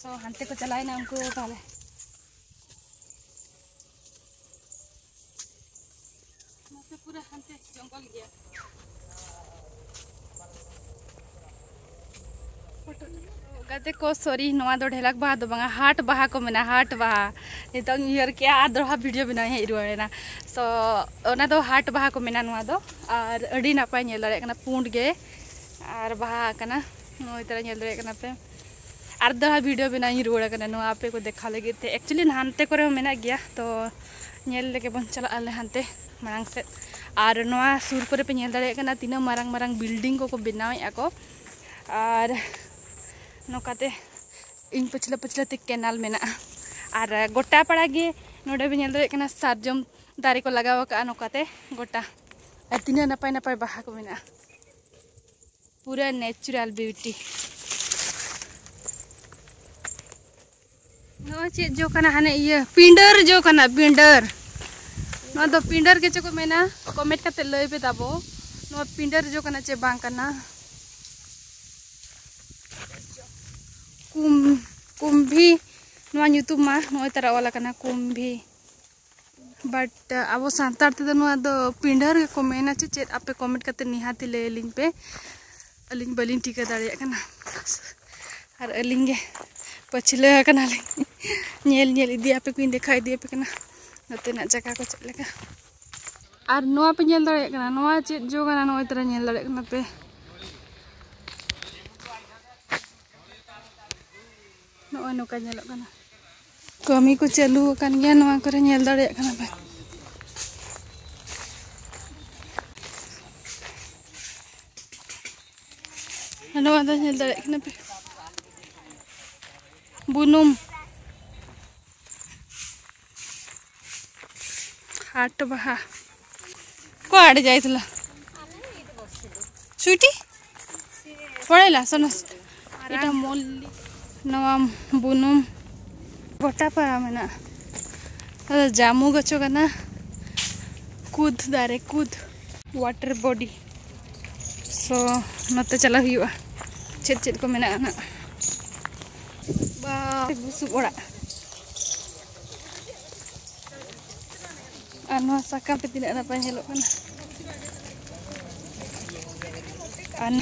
So, ᱦᱟᱱᱛᱮ ᱠᱚ ᱪᱟᱞᱟᱣᱮᱱᱟ ᱩᱱᱠᱩ ᱛᱟᱦᱞᱮ᱾ ᱱᱚᱛᱮ ᱯᱩᱨᱟᱹ ᱦᱟᱱᱛᱮ ᱡᱚᱝᱜᱚᱞ ᱜᱮᱭᱟ᱾ ᱜᱟᱛᱮ ᱠᱚ, sorry, ᱱᱚᱣᱟ ᱫᱚ ᱰᱷᱮᱞᱟᱠ ᱵᱟᱦᱟ ᱫᱚ ᱵᱟᱝᱟ, ᱦᱟᱴ ᱵᱟᱦᱟ ᱠᱚ ᱢᱮᱱᱟ, ᱦᱟᱴ ᱵᱟᱦᱟ᱾ ᱱᱤᱛᱚᱜ ᱤᱧ ᱩᱭᱦᱟᱹᱨ ᱠᱮᱜᱼᱟ, ᱟᱨ ᱫᱚᱲᱦᱟ video ᱵᱮᱱᱟᱣ ᱤᱧ ᱦᱮᱡ ᱨᱩᱣᱟᱹᱲ ᱮᱱᱟ᱾ So, ᱚᱱᱟ ᱫᱚ ᱦᱟᱴ ᱵᱟᱦᱟ ᱠᱚ ᱢᱮᱱᱟ ᱱᱚᱣᱟ ᱫᱚ᱾ ᱟᱨ ᱟᱹᱰᱤ ᱱᱟᱯᱟᱭ ᱧᱮᱞ ᱫᱟᱲᱮᱭᱟᱜ ᱠᱟᱱᱟ, ᱯᱩᱸᱰ ᱜᱮ ᱟᱨ ᱵᱟᱦᱟ ᱟᱠᱟᱱᱟ᱾ ᱱᱚᱜᱼᱚᱭ ᱛᱚᱨᱟ ᱧᱮᱞ ᱫᱟᱲᱮᱭᱟᱜ ᱠᱟᱱᱟ ᱯᱮ᱾ ᱟᱨ ᱫᱚᱲᱦᱟ video ᱵᱮᱱᱟᱣ ᱤᱧ ᱨᱩᱣᱟᱹᱲ ᱟᱠᱟᱱᱟ ᱱᱚᱣᱟ ᱟᱯᱮ ᱠᱚ ᱫᱮᱠᱷᱟᱣ ᱞᱟᱹᱜᱤᱫ ᱛᱮ᱾ Actually, ᱦᱟᱱᱛᱮ ᱠᱚᱨᱮ ᱦᱚᱸ ᱢᱮᱱᱟᱜ ᱜᱮᱭᱟ, ᱛᱚ ᱧᱮᱞ ᱞᱮᱜᱮ ᱵᱚᱱ ᱪᱟᱞᱟᱜ ᱟᱞᱮ ᱦᱟᱱᱛᱮ ᱢᱟᱲᱟᱝ ᱥᱮᱫ᱾ ᱟᱨ ᱱᱚᱣᱟ ᱥᱩᱨ ᱠᱚᱨᱮ ᱯᱮ ᱧᱮᱞ ᱫᱟᱲᱮᱭᱟᱜ ᱠᱟᱱᱟ ᱛᱤᱱᱟᱹᱜ ᱢᱟᱨᱟᱝ ᱢᱟᱨᱟᱝ building ᱠᱚᱠᱚ ᱵᱮᱱᱟᱣᱮᱫᱼᱟ ᱠᱚ᱾ ᱟᱨ ᱱᱚᱝᱠᱟᱛᱮ ᱤᱧ ᱯᱟᱹᱪᱷᱞᱟᱹ ᱯᱟᱹᱪᱷᱞᱟᱹ ᱛᱮ canal ᱢᱮᱱᱟᱜᱼᱟ᱾ ᱟᱨ ᱜᱚᱴᱟ ᱯᱟᱲᱟ ᱜᱮ ᱱᱚᱰᱮ ᱯᱮ ᱧᱮᱞ ᱫᱟᱲᱮᱭᱟᱜ ᱠᱟᱱᱟ ᱥᱟᱨᱡᱚᱢ ᱫᱟᱨᱮ ᱠᱚ ᱞᱟᱜᱟᱣ ᱟᱠᱟᱫᱼᱟ ᱱᱚᱝᱠᱟᱛᱮ ᱜᱚᱴᱟ᱾ ᱟᱨ ᱛᱤᱱᱟᱹᱜ ᱱᱟᱯᱟᱭ ᱱᱟᱯᱟᱭ ᱵᱟᱦᱟ ᱠᱚ ᱢᱮᱱᱟᱜᱼᱟ, ᱯᱩᱨᱟᱹ natural beauty᱾ ᱱᱚᱣᱟ ᱪᱮᱫ ᱡᱚ ᱠᱟᱱᱟ? ᱦᱟᱱᱮ ᱤᱭᱟᱹ ᱯᱤᱸᱰᱟᱹᱨ ᱡᱚ ᱠᱟᱱᱟ, ᱯᱤᱸᱰᱟᱹᱨ᱾ ᱱᱚᱣᱟ ᱫᱚ ᱯᱤᱸᱰᱟᱹᱨ ᱜᱮᱪᱚ ᱠᱚ ᱢᱮᱱᱟ, comment ᱠᱟᱛᱮ ᱞᱟᱹᱭ ᱯᱮ ᱛᱟᱵᱚ, ᱱᱚᱣᱟ ᱯᱤᱸᱰᱟᱹᱨ ᱡᱚ ᱠᱟᱱᱟ ᱪᱮ ᱵᱟᱝ ᱠᱟᱱᱟ? ᱠᱩᱢ-, ᱠᱩᱢᱵᱷᱤ ᱱᱚᱣᱟ ᱧᱩᱛᱩᱢ ᱢᱟ ᱱᱚᱜᱼᱚᱭ ᱛᱟᱨᱟ ᱚᱞ ᱟᱠᱟᱱᱟ, ᱠᱩᱢᱵᱷᱤ᱾ But ᱟᱵᱚ ᱥᱟᱱᱛᱟᱲ ᱛᱮᱫᱚ ᱱᱚᱣᱟ ᱫᱚ ᱯᱤᱸᱰᱟᱹᱨ ᱜᱮᱠᱚ ᱢᱮᱱᱟ ᱪᱮ ᱪᱮᱫ? ᱟᱯᱮ comment ᱠᱟᱛᱮ ᱱᱤᱦᱟᱹᱛ ᱞᱟᱹᱭ ᱟᱹᱞᱤᱧ ᱯᱮ, ᱟᱹᱞᱤᱧ ᱵᱟᱹᱞᱤᱧ ᱴᱷᱤᱠᱟᱹ ᱫᱟᱲᱮᱭᱟᱜ ᱠᱟᱱᱟ᱾ ᱟᱨ ᱟᱹᱞᱤᱧ ᱜᱮ ᱯᱟᱹᱪᱷᱞᱟᱹ ᱟᱠᱟᱱᱟᱞᱤᱧ᱾ ᱧᱮᱞ ᱧᱮᱞ ᱤᱫᱤ ᱟᱯᱮ ᱠᱚᱧ ᱫᱮᱠᱷᱟᱣ ᱤᱫᱤ ᱟᱯᱮ ᱠᱟᱱᱟ ᱱᱚᱛᱮᱱᱟᱜ ᱡᱟᱭᱜᱟ ᱠᱚ ᱪᱮᱫ ᱞᱮᱠᱟ᱾ ᱟᱨ ᱱᱚᱣᱟ ᱯᱮ ᱧᱮᱞ ᱫᱟᱲᱮᱭᱟᱜ ᱠᱟᱱᱟ, ᱱᱚᱣᱟ ᱪᱮᱫ ᱡᱚ ᱠᱟᱱᱟ? ᱱᱚᱜᱼᱚᱭ ᱛᱚᱨᱟ ᱧᱮᱞ ᱫᱟᱲᱮᱭᱟᱜ ᱠᱟᱱᱟ ᱯᱮ᱾ ᱱᱚᱜᱼᱚᱭ ᱱᱚᱝᱠᱟ ᱧᱮᱞᱚᱜ ᱠᱟᱱᱟ᱾ ᱠᱟᱹᱢᱤ ᱠᱚ ᱪᱟᱹᱞᱩ ᱟᱠᱟᱱ ᱜᱮᱭᱟ, ᱱᱚᱣᱟ ᱠᱚᱨᱮ ᱧᱮᱞ ᱫᱟᱲᱮᱭᱟᱜ ᱠᱟᱱᱟ ᱯᱮ᱾ ᱱᱚᱣᱟ ᱫᱚ ᱧᱮᱞ ᱫᱟᱲᱮᱭᱟᱜ ᱠᱟᱱᱟ ᱯᱮ, ᱵᱩᱱᱩᱢ ᱦᱟᱴ ᱵᱟᱦᱟ᱾ ᱠᱚ ᱟᱲᱮ ᱡᱟᱭ ᱛᱩᱞᱟ ᱥᱩᱴᱤ ᱯᱚᱲᱮᱞᱟ ᱥᱚᱱᱚᱥ ᱮᱴᱟ ᱢᱚᱞ᱾ ᱱᱚᱣᱟ ᱵᱩᱱᱩᱢ ᱜᱚᱴᱟ ᱯᱟᱲᱟ ᱢᱮᱱᱟᱜᱼᱟ᱾ ᱟᱫᱚ ᱡᱟᱢᱩ ᱜᱚᱪᱚ ᱠᱟᱱᱟ, ᱠᱩᱫ ᱫᱟᱨᱮ, ᱠᱩᱫ ᱣᱟᱴᱟᱨ ᱵᱚᱰᱤ᱾ ᱥᱚ ᱱᱚᱛᱮ ᱪᱟᱞᱟᱜ ᱦᱩᱭᱩᱜᱼᱟ, ᱪᱮᱫ ᱪᱮᱫ ᱠᱚ ᱢᱮᱱᱟᱜᱼᱟ ᱱᱟᱜ᱾ ᱵᱟ, ᱵᱩᱥᱩᱵ ᱚᱲᱟᱜ᱾ ᱟᱨ ᱱᱚᱣᱟ ᱥᱟᱠᱟᱢ ᱛᱮ ᱛᱤᱱᱟᱹᱜ ᱱᱟᱯᱟᱭ ᱧᱮᱞᱚᱜ ᱠᱟᱱᱟ᱾ ᱟᱨ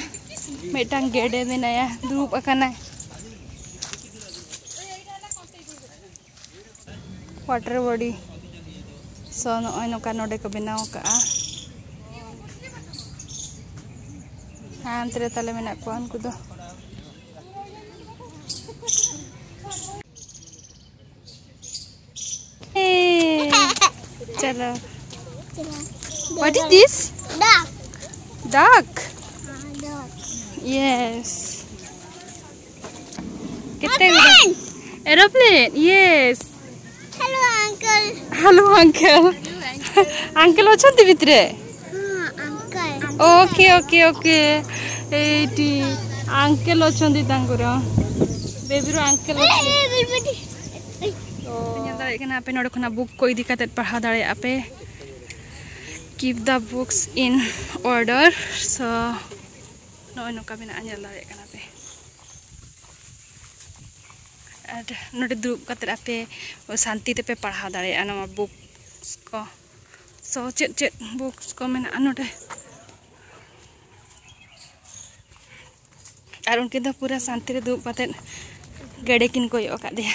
ᱢᱤᱫᱴᱟᱝ ᱜᱮᱰᱮ ᱢᱮᱱᱟᱭᱟ, ᱫᱩᱲᱩᱵ ᱟᱠᱟᱱᱟᱭ᱾ ᱣᱟᱴᱟᱨ ᱵᱚᱰᱤ᱾ ᱥᱚ ᱱᱚᱜᱼᱚᱭ ᱱᱚᱝᱠᱟ ᱱᱚᱰᱮ ᱠᱚ ᱵᱮᱱᱟᱣ ᱟᱠᱟᱫᱼᱟ᱾ ᱦᱟᱱᱛᱮ ᱨᱮ ᱛᱟᱞᱮ ᱢᱮᱱᱟᱜ ᱠᱚᱣᱟ ᱩᱱᱠᱩ ᱫᱚ᱾ ᱮ, ᱪᱚᱞᱚ᱾ What is this? Duck. Duck? Yes. Kete aeroplane? Yes. Hello, uncle. Hello, uncle. Uncle ଅଛନ୍ତି ଭିତରେ? Okay, okay, okay. ଏଇଠି uncle ଅଛନ୍ତି ତାଙ୍କର। ବେବିର uncle ଅଛି। ତ ᱧᱮᱞ ᱫᱟᱲᱮᱭᱟᱜ ᱠᱟᱱᱟ ᱟᱯᱮ, ᱱᱚᱰᱮ ᱠᱷᱚᱱᱟᱜ book ᱠᱚ ᱤᱫᱤ ᱠᱟᱛᱮ ᱯᱟᱲᱦᱟᱣ ᱫᱟᱲᱮᱭᱟᱜᱼᱟ ᱯᱮ᱾ Keep the books in order. So ᱱᱚᱜᱼᱚᱭ ᱱᱚᱝᱠᱟ ᱢᱮᱱᱟᱜᱼᱟ, ᱧᱮᱞ ᱫᱟᱲᱮᱭᱟᱜ ᱠᱟᱱᱟ ᱯᱮ᱾ ᱟᱨ ᱱᱚᱰᱮ ᱫᱩᱲᱩᱵ ᱠᱟᱛᱮ ᱟᱯᱮ ᱥᱟᱱᱛᱤ ᱛᱮᱯᱮ ᱯᱟᱲᱦᱟᱣ ᱫᱟᱲᱮᱭᱟᱜᱼᱟ ᱱᱚᱣᱟ books ᱠᱚ᱾ So ᱪᱮᱫ ᱪᱮᱫ books ᱠᱚ ᱢᱮᱱᱟᱜᱼᱟ ᱱᱚᱰᱮ? ᱟᱨ ᱩᱱᱠᱤᱱ ᱫᱚ ᱯᱩᱨᱟᱹ ᱥᱟᱱᱛᱤ ᱨᱮ ᱫᱩᱲᱩᱵ ᱠᱟᱛᱮ ᱜᱮᱰᱮ ᱠᱤᱱ ᱠᱚᱭᱚᱜ ᱟᱠᱟᱫᱮᱭᱟ᱾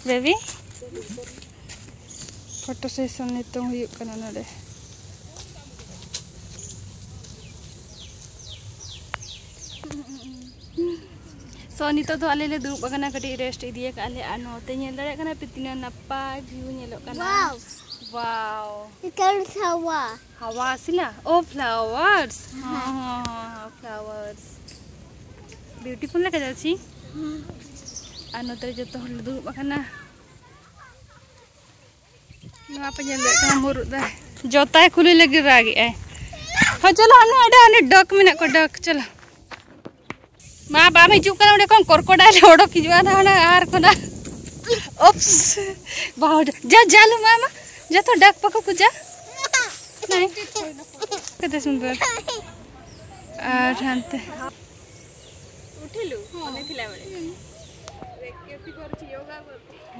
Baby, photo session ᱱᱤᱛᱚᱝ ᱦᱩᱭᱩᱜ ᱠᱟᱱᱟ ᱱᱚᱰᱮ᱾ So ᱱᱤᱛᱚᱜ ᱫᱚ ᱟᱞᱮ ᱞᱮ ᱫᱩᱲᱩᱵ ᱟᱠᱟᱱᱟ, ᱠᱟᱹᱴᱤᱡ rest ᱤᱫᱤ ᱟᱠᱟᱫ ᱞᱮ᱾ ᱟᱨ ᱱᱚᱛᱮ ᱧᱮᱞ ᱫᱟᱲᱮᱭᱟᱜ ᱠᱟᱱᱟ ᱯᱮ ᱛᱤᱱᱟᱹᱜ ᱱᱟᱯᱟᱭ view ᱧᱮᱞᱚᱜ ᱠᱟᱱᱟ᱾ Wow. Wow. Little flower. Hawa sila? Oh, flowers. हाँ, हाँ, हाँ, हाँ, flowers. Beautiful ᱞᱮᱠᱟ ᱡᱟᱪᱷᱤ᱾ ᱟᱨ ᱱᱚᱛᱮ ᱨᱮ ᱡᱚᱛᱚ ᱦᱚᱲ ᱞᱮ ᱫᱩᱲᱩᱵ ᱟᱠᱟᱱᱟ᱾ ᱱᱚᱣᱟ ᱯᱮ ᱧᱮᱞ ᱫᱟᱲᱮᱭᱟᱜ ᱠᱟᱱᱟ, ᱢᱩᱨᱩᱫ ᱫᱟᱨᱮ᱾ ᱡᱚᱛᱟᱭ ᱠᱩᱞᱤ ᱞᱟᱹᱜᱤᱫ ᱨᱟᱜᱮᱜᱼᱟᱭ᱾ ᱦᱳᱭ, ᱪᱚᱞᱚ, ᱦᱟᱱᱮ ᱚᱸᱰᱮ, ᱦᱟᱱᱮ duck ᱢᱮᱱᱟᱜ ᱠᱚᱣᱟ, duck, ᱪᱚᱞᱚ᱾ ᱢᱟ, ᱵᱟᱢ ᱦᱤᱡᱩᱜ ᱠᱟᱱᱟ, ᱚᱸᱰᱮ ᱠᱷᱚᱱ crocodile ᱚᱰᱚᱠ ᱦᱤᱡᱩᱜᱼᱟ, ᱦᱟᱱᱟ ᱟᱦᱟᱨ ᱠᱷᱚᱱᱟᱜ᱾ Oops, ᱵᱟᱦ, ᱡᱟ, ᱡᱟ, ᱞᱩ, ᱢᱟ, ᱢᱟ, ᱡᱚᱛᱚ duck ᱯᱟᱠᱚ ᱠᱚ ᱡᱟ᱾ ᱱᱟᱭ, ᱠᱟᱛᱮ ᱥᱩᱱᱫᱚᱨ᱾ ᱟᱨ ᱦᱟᱱᱛᱮ᱾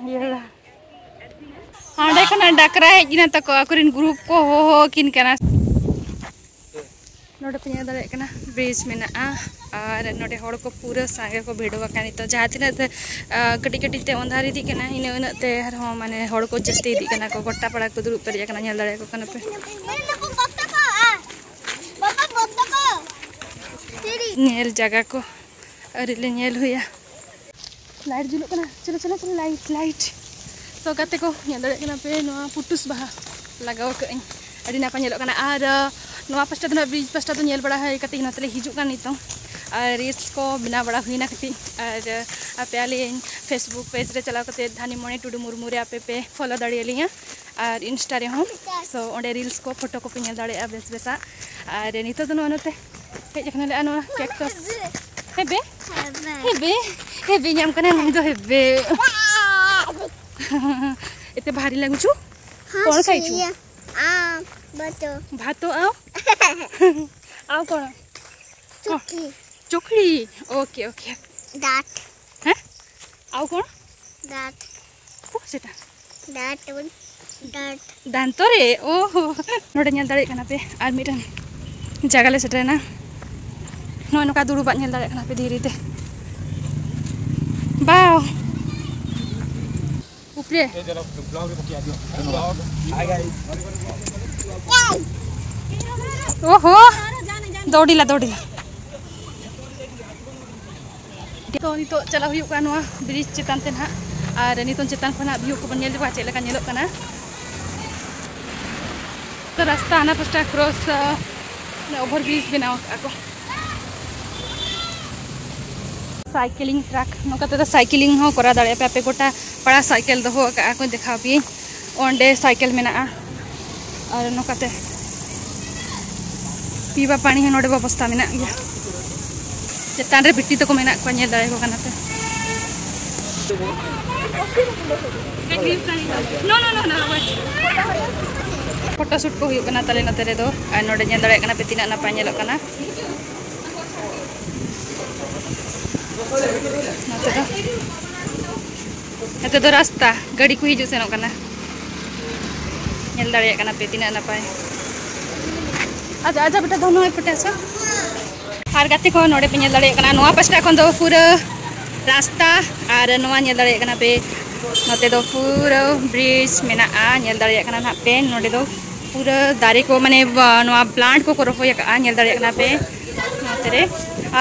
ᱤᱭᱟᱹ᱾ ᱦᱟᱸᱰᱮ ᱠᱷᱚᱱᱟᱜ ᱰᱟᱠᱨᱟ ᱦᱮᱡ ᱮᱱᱟ ᱛᱟᱠᱚ, ᱟᱠᱚᱨᱮᱱ group ᱠᱚ ᱦᱚᱦᱚ ᱟᱹᱠᱤᱱ ᱠᱟᱱᱟ᱾ ᱱᱚᱰᱮ ᱯᱮ ᱧᱮᱞ ᱫᱟᱲᱮᱭᱟᱜ ᱠᱟᱱᱟ, bridge ᱢᱮᱱᱟᱜᱼᱟ᱾ ᱟᱨ ᱱᱚᱰᱮ ᱦᱚᱲ ᱠᱚ ᱯᱩᱨᱟᱹ ᱥᱟᱸᱜᱮ ᱠᱚ ᱵᱷᱤᱲᱚ ᱟᱠᱟᱱᱟ ᱱᱤᱛᱚᱜ᱾ ᱡᱟᱦᱟᱸ ᱛᱤᱱᱟᱹᱜ ᱛᱮ, ᱟ, ᱠᱟᱹᱴᱤᱡ ᱠᱟᱹᱴᱤᱡ ᱛᱮ ᱚᱸᱫᱷᱟᱨ ᱤᱫᱤᱜ ᱠᱟᱱᱟ, ᱤᱱᱟᱹᱜ ᱤᱱᱟᱹᱜ ᱛᱮ ᱟᱨᱦᱚᱸ, ᱢᱟᱱᱮ, ᱦᱚᱲ ᱠᱚ ᱡᱟᱹᱥᱛᱤ ᱤᱫᱤᱜ ᱠᱟᱱᱟ ᱠᱚ᱾ ᱜᱚᱴᱟ ᱯᱟᱲᱟ ᱠᱚ ᱫᱩᱲᱩᱵ ᱯᱮᱨᱮᱡ ᱟᱠᱟᱱᱟ, ᱧᱮᱞ ᱫᱟᱲᱮᱭᱟᱠᱚ ᱠᱟᱱᱟ ᱯᱮ᱾ ᱧᱮᱞ ᱡᱟᱭᱜᱟ ᱠᱚ ᱟᱹᱣᱨᱤ ᱞᱮ ᱧᱮᱞ ᱦᱩᱭᱟ᱾ Light ᱡᱩᱞᱩᱜ ᱠᱟᱱᱟ, ᱪᱚᱞᱚ, ᱪᱚᱞᱚ, ᱪᱚᱞᱚ, light, light᱾ So, ᱜᱟᱛᱮ ᱠᱚ, ᱧᱮᱞ ᱫᱟᱲᱮᱭᱟᱜ ᱠᱟᱱᱟ ᱯᱮ, ᱱᱚᱣᱟ ᱯᱩᱴᱩᱥ ᱵᱟᱦᱟ ᱞᱟᱜᱟᱣ ᱟᱠᱟᱫ ᱟᱹᱧ, ᱟᱹᱰᱤ ᱱᱟᱯᱟᱭ ᱧᱮᱞᱚᱜ ᱠᱟᱱᱟ᱾ ᱟᱨ, ᱟᱸ, ᱱᱚᱣᱟ ᱯᱟᱥᱴᱟ ᱫᱚ ᱱᱟᱜ, bridge ᱯᱟᱥᱴᱟ ᱫᱚ ᱧᱮᱞ ᱵᱟᱲᱟ ᱦᱩᱭ ᱠᱟᱛᱮ ᱱᱚᱛᱮ ᱞᱮ ᱦᱤᱡᱩᱜ ᱠᱟᱱᱟ ᱱᱤᱛᱚᱝ᱾ ᱟᱨ reels ᱠᱚ ᱵᱮᱱᱟᱣ ᱵᱟᱲᱟ ᱦᱩᱭᱱᱟ ᱠᱟᱹᱴᱤᱡ᱾ ᱟᱨ, ᱟᱸ, ᱟᱯᱮ ᱟᱹᱞᱤᱧ Facebook page ᱨᱮ ᱪᱟᱞᱟᱣ ᱠᱟᱛᱮ ᱫᱷᱟᱱᱤᱢᱚᱬᱤ ᱴᱩᱰᱩ ᱢᱩᱨᱢᱩ ᱨᱮ ᱟᱯᱮ ᱯᱮ follow ᱫᱟᱲᱮᱭᱟᱞᱤᱧᱟ᱾ ᱟᱨ Insta ᱨᱮᱦᱚᱸ᱾ So, ᱚᱸᱰᱮ reels ᱠᱚ, photo ᱠᱚᱯᱮ ᱧᱮᱞ ᱫᱟᱲᱮᱭᱟᱜᱼᱟ ᱵᱮᱥ ᱵᱮᱥᱟᱜ᱾ ᱟᱨ ᱱᱤᱛᱚᱜ ᱫᱚ ᱱᱚᱜᱼᱚᱭ ᱱᱚᱛᱮ ᱦᱮᱡ ᱟᱠᱟᱱᱟᱞᱮ, ᱟᱨ ᱱᱚᱣᱟ cactus᱾ ᱦᱮᱵᱮ? ᱦᱮᱵᱮ? ᱦᱮᱵᱮ ᱧᱟᱢ ᱠᱟᱱᱟ ᱱᱩᱭ ᱫᱚ, ᱦᱮᱵᱮ᱾ ᱮᱛᱮ ᱵᱷᱟᱨᱤ ᱞᱟᱜᱩᱪᱩ? ᱦᱟᱸ, ᱠᱚᱬ ᱠᱷᱟᱭᱪᱩ? ᱥᱤᱭᱟ᱾ ᱟᱢ, ᱵᱟᱛᱚ᱾ ᱵᱷᱟᱛᱚ ᱟᱣ? ᱟᱣ ᱠᱚᱬ? ᱪᱩᱠᱞᱤ᱾ ᱪᱩᱠᱞᱤ? Okay, okay. ᱰᱟᱴ᱾ ᱦᱮᱸ? ᱟᱣ ᱠᱚᱬ? ᱰᱟᱴ᱾ ᱚᱠᱚᱭ ᱥᱮᱴᱟ? ᱰᱟᱴ ᱵᱚᱞ, ᱰᱟᱴ᱾ ᱫᱟᱱᱛᱚ ᱨᱮ? ᱳᱦᱳ᱾ ᱱᱚᱰᱮ ᱧᱮᱞ ᱫᱟᱲᱮᱭᱟᱜ ᱠᱟᱱᱟ ᱯᱮ, ᱟᱨ ᱢᱤᱫᱴᱟᱝ ᱡᱟᱭᱜᱟ ᱞᱮ ᱥᱮᱴᱮᱨᱮᱱᱟ᱾ ᱱᱚᱜᱼᱚᱭ ᱱᱚᱝᱠᱟ ᱫᱩᱲᱩᱵᱟᱜ ᱧᱮᱞ ᱫᱟᱲᱮᱭᱟᱜ ᱠᱟᱱᱟ ᱯᱮ, ᱫᱷᱤᱨᱤ ᱛᱮ᱾ ᱵᱟᱣ᱾ ᱩᱯᱨᱮ᱾ ᱳᱦᱳ᱾ ᱫᱚᱰᱤᱞᱟ, ᱫᱚᱰᱤᱞᱟ᱾ ᱛᱚ, ᱱᱤᱛᱚᱜ ᱪᱟᱞᱟᱣ ᱦᱩᱭᱩᱜ ᱠᱟᱱᱟ ᱱᱚᱣᱟ bridge ᱪᱮᱛᱟᱱ ᱛᱮ ᱱᱟᱦᱟᱜ, ᱟᱨ ᱱᱤᱛᱚᱝ ᱪᱮᱛᱟᱱ ᱠᱷᱚᱱᱟᱜ view ᱠᱚᱵᱚᱱ ᱧᱮᱞ ᱧᱚᱜᱟ, ᱪᱮᱫ ᱞᱮᱠᱟ ᱧᱮᱞᱚᱜ ᱠᱟᱱᱟ᱾ ᱨᱟᱥᱛᱟ ᱦᱟᱱᱟ ᱯᱟᱥᱴᱟ ᱠᱨᱚᱥ, ᱚᱵᱷᱟᱨ ᱵᱨᱤᱡᱽ ᱵᱮᱱᱟᱣ ᱠᱟᱜᱼᱟ ᱠᱚ᱾ ᱥᱟᱭᱠᱮᱞᱤᱝ ᱴᱨᱟᱠ, ᱱᱚᱝᱠᱟ ᱛᱮᱫᱚ ᱥᱟᱭᱠᱮᱞᱤᱝ ᱦᱚᱸ ᱠᱚᱨᱟᱣ ᱫᱟᱲᱮᱭᱟᱜᱼᱟ ᱯᱮ᱾ ᱟᱯᱮ ᱜᱚᱴᱟ ᱯᱟᱲᱟ ᱥᱟᱭᱠᱮᱞ ᱫᱚᱦᱚ ᱟᱠᱟᱫᱼᱟ ᱠᱚ, ᱫᱮᱠᱷᱟᱣ ᱯᱮᱭᱟᱹᱧ᱾ ᱚᱸᱰᱮ ᱥᱟᱭᱠᱮᱞ ᱢᱮᱱᱟᱜᱼᱟ᱾ ᱟᱨ ᱱᱚᱝᱠᱟᱛᱮ ᱯᱤᱵᱟ ᱯᱟᱱᱤ ᱦᱚᱸ ᱱᱚᱰᱮ ᱵᱮᱵᱚᱥᱛᱟ ᱢᱮᱱᱟᱜ ᱜᱮᱭᱟ᱾ ᱪᱮᱛᱟᱱ ᱨᱮ ᱵᱤᱴᱤ ᱛᱟᱠᱚ ᱢᱮᱱᱟᱜ ᱠᱚᱣᱟ, ᱧᱮᱞ ᱫᱟᱲᱮᱭᱟᱠᱚ ᱠᱟᱱᱟ ᱯᱮ᱾ ᱯᱷᱳᱴᱳ ᱥᱩᱴ ᱠᱚ ᱦᱩᱭᱩᱜ ᱠᱟᱱᱟ ᱛᱟᱞᱮ ᱱᱚᱛᱮ ᱨᱮᱫᱚ᱾ ᱟᱨ ᱱᱚᱰᱮ ᱧᱮᱞ ᱫᱟᱲᱮᱭᱟᱜ ᱠᱟᱱᱟ ᱯᱮ ᱛᱤᱱᱟᱹᱜ ᱱᱟᱯᱟᱭ ᱧᱮᱞᱚᱜ ᱠᱟᱱᱟ᱾ ᱱᱚᱛᱮ ᱫᱚ, ᱱᱚᱛᱮ ᱫᱚ ᱨᱟᱥᱛᱟ, ᱜᱟᱹᱰᱤ ᱠᱚ ᱦᱤᱡᱩᱜ ᱥᱮᱱᱚᱜ ᱠᱟᱱᱟ᱾ ᱧᱮᱞ ᱫᱟᱲᱮᱭᱟᱜ ᱠᱟᱱᱟ ᱯᱮ ᱛᱤᱱᱟᱹᱜ ᱱᱟᱯᱟᱭ᱾ ᱟᱪᱪᱷᱟ, ᱟᱪᱪᱷᱟ, ᱵᱮᱴᱟ, ᱫᱚᱱᱚ ᱯᱮᱴᱮ, ᱟᱪᱪᱷᱟ᱾ ᱟᱨ ᱜᱟᱛᱮ ᱠᱚ, ᱱᱚᱰᱮ ᱯᱮ ᱧᱮᱞ ᱫᱟᱲᱮᱭᱟᱜ ᱠᱟᱱᱟ, ᱱᱚᱣᱟ ᱯᱟᱥᱴᱟ ᱠᱷᱚᱱ ᱫᱚ ᱯᱩᱨᱟᱹ ᱨᱟᱥᱛᱟ, ᱟᱨ ᱱᱚᱣᱟ ᱧᱮᱞ ᱫᱟᱲᱮᱭᱟᱜ ᱠᱟᱱᱟ ᱯᱮ, ᱱᱚᱛᱮ ᱫᱚ ᱯᱩᱨᱟᱹ ᱵᱨᱤᱡᱽ ᱢᱮᱱᱟᱜᱼᱟ᱾ ᱧᱮᱞ ᱫᱟᱲᱮᱭᱟᱜ ᱠᱟᱱᱟ ᱱᱟᱦᱟᱜ ᱯᱮ, ᱱᱚᱰᱮ ᱫᱚ ᱯᱩᱨᱟᱹ ᱫᱟᱨᱮ ᱠᱚ, ᱢᱟᱱᱮ, ᱵᱟ-, ᱱᱚᱣᱟ ᱯᱞᱟᱱᱴ ᱠᱚᱠᱚ ᱨᱚᱦᱚᱭ ᱟᱠᱟᱫᱼᱟ, ᱧᱮᱞ ᱫᱟᱲᱮᱭᱟᱜ ᱠᱟᱱᱟ ᱯᱮ ᱱᱚᱛᱮ ᱨᱮ᱾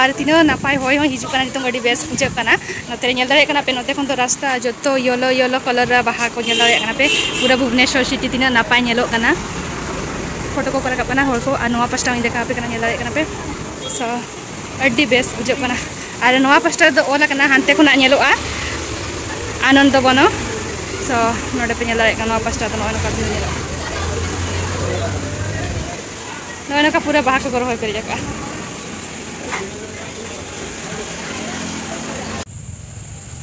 ᱟᱨ ᱛᱤᱱᱟᱹᱜ ᱱᱟᱯᱟᱭ ᱦᱚᱭ ᱦᱚᱸ ᱦᱤᱡᱩᱜ ᱠᱟᱱᱟ, ᱱᱤᱛᱚᱝ ᱟᱹᱰᱤ ᱵᱮᱥ ᱵᱩᱡᱷᱟᱹᱜ ᱠᱟᱱᱟ᱾ ᱱᱚᱛᱮ ᱨᱮ ᱧᱮᱞ ᱫᱟᱲᱮᱭᱟᱜ ᱠᱟᱱᱟ ᱯᱮ, ᱱᱚᱛᱮ ᱠᱷᱚᱱ ᱫᱚ ᱨᱟᱥᱛᱟ ᱡᱚᱛᱚ ᱭᱮᱞᱳ ᱭᱮᱞᱳ ᱠᱟᱞᱟᱨ ᱨᱮ ᱵᱟᱦᱟ ᱠᱚ, ᱧᱮᱞ ᱫᱟᱲᱮᱭᱟᱜ ᱠᱟᱱᱟ ᱯᱮ᱾ ᱯᱩᱨᱟᱹ ᱵᱷᱩᱵᱽᱱᱮᱥᱣᱚᱨ ᱥᱤᱴᱤ ᱛᱤᱱᱟᱹᱜ ᱱᱟᱯᱟᱭ ᱧᱮᱞᱚᱜ ᱠᱟᱱᱟ᱾ ᱯᱷᱳᱴᱳ ᱠᱚᱠᱚ ᱨᱟᱠᱟᱵ ᱠᱟᱱᱟ ᱦᱚᱲ ᱠᱚ, ᱟᱨ ᱱᱚᱣᱟ ᱯᱟᱥᱴᱟ ᱦᱚᱸᱧ ᱫᱮᱠᱷᱟᱣ ᱟᱯᱮ ᱠᱟᱱᱟ, ᱧᱮᱞ ᱫᱟᱲᱮᱭᱟᱜ ᱠᱟᱱᱟ ᱯᱮ᱾ So, ᱟᱹᱰᱤ ᱵᱮᱥ ᱵᱩᱡᱷᱟᱹᱜ ᱠᱟᱱᱟ᱾ ᱟᱨ ᱱᱚᱣᱟ ᱯᱟᱥᱴᱟ ᱨᱮᱫᱚ ᱚᱞ ᱟᱠᱟᱱᱟ, ᱦᱟᱱᱛᱮ ᱠᱷᱚᱱᱟᱜ ᱧᱮᱞᱚᱜᱼᱟ ᱟᱱᱚᱱᱫᱚ ᱵᱚᱱᱚ᱾ So, ᱱᱚᱰᱮ ᱯᱮ ᱧᱮᱞ ᱫᱟᱲᱮᱭᱟᱜ ᱠᱟᱱᱟ, ᱱᱚᱣᱟ ᱯᱟᱥᱴᱟ ᱫᱚ ᱱᱚᱜᱼᱚᱭ ᱱᱚᱝᱠᱟ view ᱧᱮᱞᱚᱜᱼᱟ᱾ ᱱᱚᱜᱼᱚᱭ ᱱᱚᱝᱠᱟ ᱯᱩᱨᱟᱹ ᱵᱟᱦᱟ ᱠᱚᱠᱚ ᱨᱚᱦᱚᱭ ᱯᱮᱨᱮᱡ ᱟᱠᱟᱫᱼᱟ᱾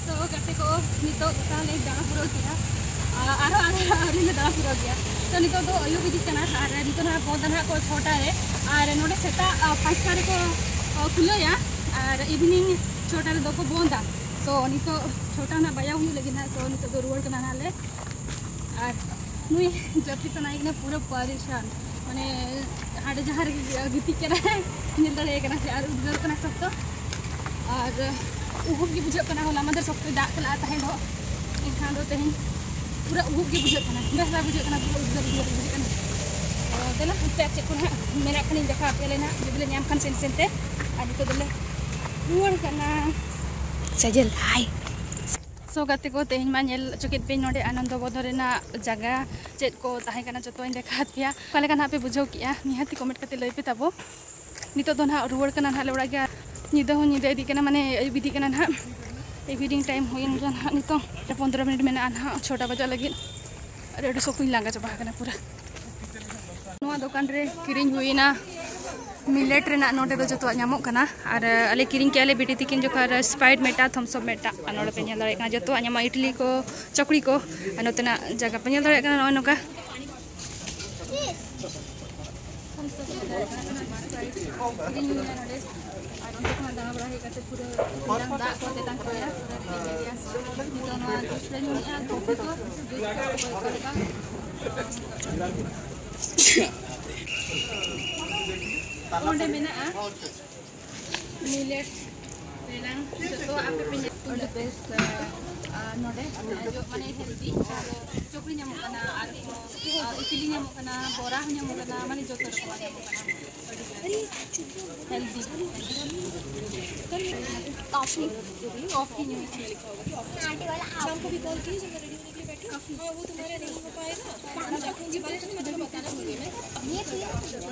ᱛᱚ ᱜᱟᱛᱮ ᱠᱚ, ᱱᱤᱛᱚᱜ ᱜᱚᱴᱟ ᱞᱮ ᱫᱟᱬᱟ ᱯᱩᱨᱟᱹᱣ ᱠᱮᱫᱟ᱾ ᱟᱨ ᱟᱨᱦᱚᱸ ᱟᱞᱮ ᱟᱹᱣᱨᱤ ᱞᱮ ᱫᱟᱬᱟ ᱯᱩᱨᱟᱹᱣ ᱜᱮᱭᱟ᱾ ᱛᱚ ᱱᱤᱛᱚᱜ ᱫᱚ ᱟᱹᱭᱩᱵ ᱤᱫᱤᱜ ᱠᱟᱱᱟ, ᱟᱨ ᱱᱤᱛᱚᱜ ᱱᱟᱦᱟᱜ ᱵᱚᱱᱫ ᱱᱟᱦᱟᱜ ᱠᱚ ᱪᱷᱚᱴᱟ ᱨᱮ, ᱟᱨ ᱱᱚᱰᱮ ᱥᱮᱛᱟᱜ, ᱟ, ᱯᱟᱸᱪᱴᱟ ᱨᱮᱠᱚ, ᱟ, ᱠᱷᱩᱞᱟᱹᱣᱟ, ᱟᱨ evening ᱪᱷᱚᱴᱟ ᱨᱮᱫᱚ ᱠᱚ ᱵᱚᱱᱫᱟ᱾ ᱛᱚ ᱱᱤᱛᱚᱜ ᱪᱷᱚᱴᱟ ᱱᱟᱦᱟᱜ ᱵᱟᱡᱟᱣ ᱦᱩᱭᱩᱜ ᱞᱟᱹᱜᱤᱫ ᱱᱟᱦᱟᱜ, ᱛᱚ ᱱᱤᱛᱚᱜ ᱫᱚ ᱨᱩᱣᱟᱹᱲ ᱠᱟᱱᱟ ᱱᱟᱦᱟᱜ ᱞᱮ᱾ ᱟᱨ ᱱᱩᱭ ᱡᱟᱹᱯᱤᱫ ᱥᱟᱱᱟᱭᱮ ᱠᱟᱱᱟ, ᱯᱩᱨᱟᱹ ᱯᱟᱨᱤᱥᱟᱱ, ᱢᱟᱱᱮ ᱦᱟᱸᱰᱮ ᱡᱟᱦᱟᱸ ᱨᱮᱜᱮ ᱜᱤᱛᱤᱡ ᱠᱟᱱᱟᱭ, ᱧᱮᱞ ᱫᱟᱲᱮᱭᱟᱭ ᱠᱟᱱᱟ ᱥᱮ, ᱟᱨ ᱩᱫᱽᱜᱟᱹᱨ ᱠᱟᱱᱟ ᱥᱚᱠᱛᱚ᱾ ᱟᱨ ᱩᱦᱩᱵ ᱜᱮ ᱵᱩᱡᱷᱟᱹᱜ ᱠᱟᱱᱟ, ᱦᱚᱞᱟ ᱢᱟᱫᱷᱮᱨ ᱥᱚᱠᱛᱚᱭ ᱫᱟᱜ ᱠᱟᱜᱼᱟ ᱛᱟᱦᱮᱸ ᱫᱚ, ᱮᱱᱠᱷᱟᱱ ᱫᱚ ᱛᱮᱦᱮᱧ ᱯᱩᱨᱟᱹ ᱩᱦᱩᱵ ᱜᱮ ᱵᱩᱡᱷᱟᱹᱜ ᱠᱟᱱᱟ, ᱵᱮᱥ ᱵᱟᱭ ᱵᱩᱡᱷᱟᱹᱜ ᱠᱟᱱᱟ, ᱯᱩᱨᱟᱹ ᱩᱫᱽᱜᱟᱹᱨ ᱩᱫᱽᱜᱟᱹᱨ ᱵᱩᱡᱷᱟᱹᱜ ᱠᱟᱱᱟ᱾ ᱛᱚ ᱫᱮᱞᱟ, ᱦᱟᱱᱛᱮ ᱟᱨ ᱪᱮᱫ ᱠᱚ ᱱᱟᱦᱟᱜ ᱢᱮᱱᱟᱜ ᱠᱷᱟᱱᱤᱧ ᱫᱮᱠᱷᱟᱣ ᱟᱯᱮᱭᱟᱞᱮ ᱱᱟᱦᱟᱜ, ᱡᱩᱫᱤ ᱞᱮ ᱧᱟᱢ ᱠᱷᱟᱱ ᱥᱮᱱ ᱥᱮᱱᱛᱮ᱾ ᱟᱨ ᱱᱤᱛᱚᱜ ᱫᱚᱞᱮ ᱨᱩᱣᱟᱹᱲ ᱠᱟᱱᱟ᱾ ᱥᱟᱡᱮᱞ, ᱦᱟᱭ᱾ ᱛᱚ ᱜᱟᱛᱮ ᱠᱚ, ᱛᱮᱦᱮᱧ ᱢᱟ ᱧᱮᱞ ᱦᱚᱪᱚ ᱠᱮᱫ ᱯᱮ ᱱᱚᱰᱮ ᱟᱱᱚᱱᱫᱚ ᱵᱚᱫᱚᱱ ᱨᱮᱱᱟᱜ ᱡᱟᱭᱜᱟ ᱪᱮᱫ ᱠᱚ ᱛᱟᱦᱮᱸ ᱠᱟᱱᱟ, ᱡᱚᱛᱚᱧ ᱫᱮᱠᱷᱟᱣᱟᱫ ᱯᱮᱭᱟ᱾ ᱚᱠᱟ ᱞᱮᱠᱟ ᱱᱟᱦᱟᱜ ᱯᱮ ᱵᱩᱡᱷᱟᱹᱣ ᱠᱮᱜᱼᱟ, ᱱᱤᱦᱟᱹᱛᱤ ᱠᱚᱢᱮᱱᱴ ᱠᱟᱛᱮ ᱞᱟᱹᱭ ᱯᱮ ᱛᱟᱵᱚ᱾ ᱱᱤᱛᱚᱜ ᱫᱚ ᱱᱟᱦᱟᱜ ᱨᱩᱣᱟᱹᱲ ᱠᱟᱱᱟ ᱱᱟᱦᱟᱜ ᱞᱮ ᱚᱲᱟᱜ ᱜᱮ᱾ ᱧᱤᱫᱟᱹ ᱦᱚᱸ ᱧᱤᱫᱟᱹ ᱤᱫᱤᱜ ᱠᱟᱱᱟ, ᱢᱟᱱᱮ ᱟᱹᱭᱩᱵ ᱤᱫᱤᱜ ᱠᱟᱱᱟ ᱱᱟᱦᱟᱜ᱾ ᱤᱵᱷᱤᱱᱤᱝ ᱴᱟᱭᱤᱢ ᱦᱩᱭᱮᱱ ᱜᱮᱭᱟ ᱱᱟᱦᱟᱜ, ᱱᱤᱛᱚᱝ ᱯᱚᱱᱫᱽᱨᱚ ᱢᱤᱱᱤᱴ ᱢᱮᱱᱟᱜᱼᱟ ᱱᱟᱦᱟᱜ ᱪᱷᱚᱴᱟ ᱵᱟᱡᱟᱜ ᱞᱟᱹᱜᱤᱫ᱾ ᱟᱨ ᱟᱹᱰᱤ ᱥᱚᱠᱛᱚᱧ ᱞᱟᱸᱜᱟ ᱪᱟᱵᱟ ᱟᱠᱟᱱᱟ ᱯᱩᱨᱟᱹ᱾ ᱱᱚᱣᱟ ᱫᱚᱠᱟᱱ ᱨᱮ ᱠᱤᱨᱤᱧ ᱦᱩᱭᱮᱱᱟ ᱢᱤᱞᱮᱴ ᱨᱮᱱᱟᱜ, ᱱᱚᱰᱮ ᱫᱚ ᱡᱚᱛᱚᱣᱟᱜ ᱧᱟᱢᱚᱜ ᱠᱟᱱᱟ᱾ ᱟᱨ ᱟᱞᱮ ᱠᱤᱨᱤᱧ ᱠᱮᱜᱼᱟ ᱞᱮ ᱵᱤᱴᱤ ᱛᱤᱠᱤᱱ ᱡᱚᱠᱷᱚᱱ ᱥᱯᱨᱟᱭᱤᱴ ᱢᱤᱫᱴᱟᱝ, ᱛᱷᱟᱢᱥ ᱟᱯ ᱢᱤᱫᱴᱟᱝ᱾ ᱟᱨ ᱱᱚᱰᱮ ᱯᱮ ᱧᱮᱞ ᱫᱟᱲᱮᱭᱟᱜ ᱠᱟᱱᱟ ᱡᱚᱛᱚᱣᱟᱜ ᱧᱟᱢᱚᱜᱼᱟ, ᱤᱰᱞᱤ ᱠᱚ, ᱪᱚᱠᱲᱤ ᱠᱚ᱾ ᱟᱨ ᱱᱚᱛᱮᱱᱟᱜ ᱡᱟᱭᱜᱟ ᱯᱮ ᱧᱮᱞ ᱫᱟᱲᱮᱭᱟᱜ ᱠᱟᱱᱟ ᱱᱚᱜᱼᱚᱭ ᱱᱚᱝᱠᱟ᱾ ᱠᱤᱨᱤᱧ ᱦᱩᱭᱱᱟ ᱱᱚᱰᱮ᱾ ᱟᱨ ᱚᱱᱛᱮ ᱠᱷᱚᱱᱟᱜ ᱫᱟᱬᱟ ᱵᱟᱲᱟ ᱦᱮᱡ ᱠᱟᱛᱮ ᱯᱩᱨᱟᱹ ᱛᱮᱛᱟᱝ ᱫᱟᱜ ᱠᱚ ᱛᱮᱛᱟᱝ ᱠᱮᱫ ᱞᱮᱭᱟ, ᱯᱩᱨᱟᱹ ᱴᱷᱤᱠ ᱜᱮᱭᱟ᱾ ᱱᱤᱛᱚᱜ ᱱᱚᱣᱟ ᱡᱩᱥ ᱞᱮ ᱧᱩᱭᱮᱫᱼᱟ, ᱠᱚᱯᱷᱤ ᱠᱚ, ᱡᱩᱥ ᱠᱚ ᱚᱠᱟ ᱞᱮᱠᱟ? ᱚᱸᱰᱮ ᱢᱮᱱᱟᱜᱼᱟ ᱢᱤᱞᱮᱴ ᱨᱮᱱᱟᱝ ᱡᱚᱛᱚ ᱟᱯᱮ ᱯᱮ ᱧᱮᱞ᱾ ᱟᱹᱰᱤ ᱵᱮᱥ, ᱟᱨ ᱱᱚᱰᱮ ᱡᱚ ᱢᱟᱱᱮ ᱦᱮᱞᱫᱤ ᱪᱚᱠᱲᱤ ᱧᱟᱢᱚᱜ ᱠᱟᱱᱟ, ᱟᱨᱦᱚᱸ ᱤᱰᱞᱤ ᱧᱟᱢᱚᱜ ᱠᱟᱱᱟ, ᱵᱚᱨᱟ ᱦᱚᱸ ᱧᱟᱢᱚᱜ ᱠᱟᱱᱟ, ᱢᱟᱱᱮ ᱡᱚᱛᱚ ᱨᱚᱠᱚᱢᱟᱜ ᱧᱟᱢᱚᱜ ᱠᱟᱱᱟ᱾ ᱦᱮᱞᱫᱤ ᱠᱚᱯᱷᱤ, ᱠᱚᱯᱷᱤ ᱧᱩᱭ ᱦᱩᱭᱩᱜᱼᱟ᱾ शाम को भी कॉल कीजिए जब मैं रेडी होने के लिए बैठी हूँ। हाँ, वो तुम्हारा नहीं हो पाएगा।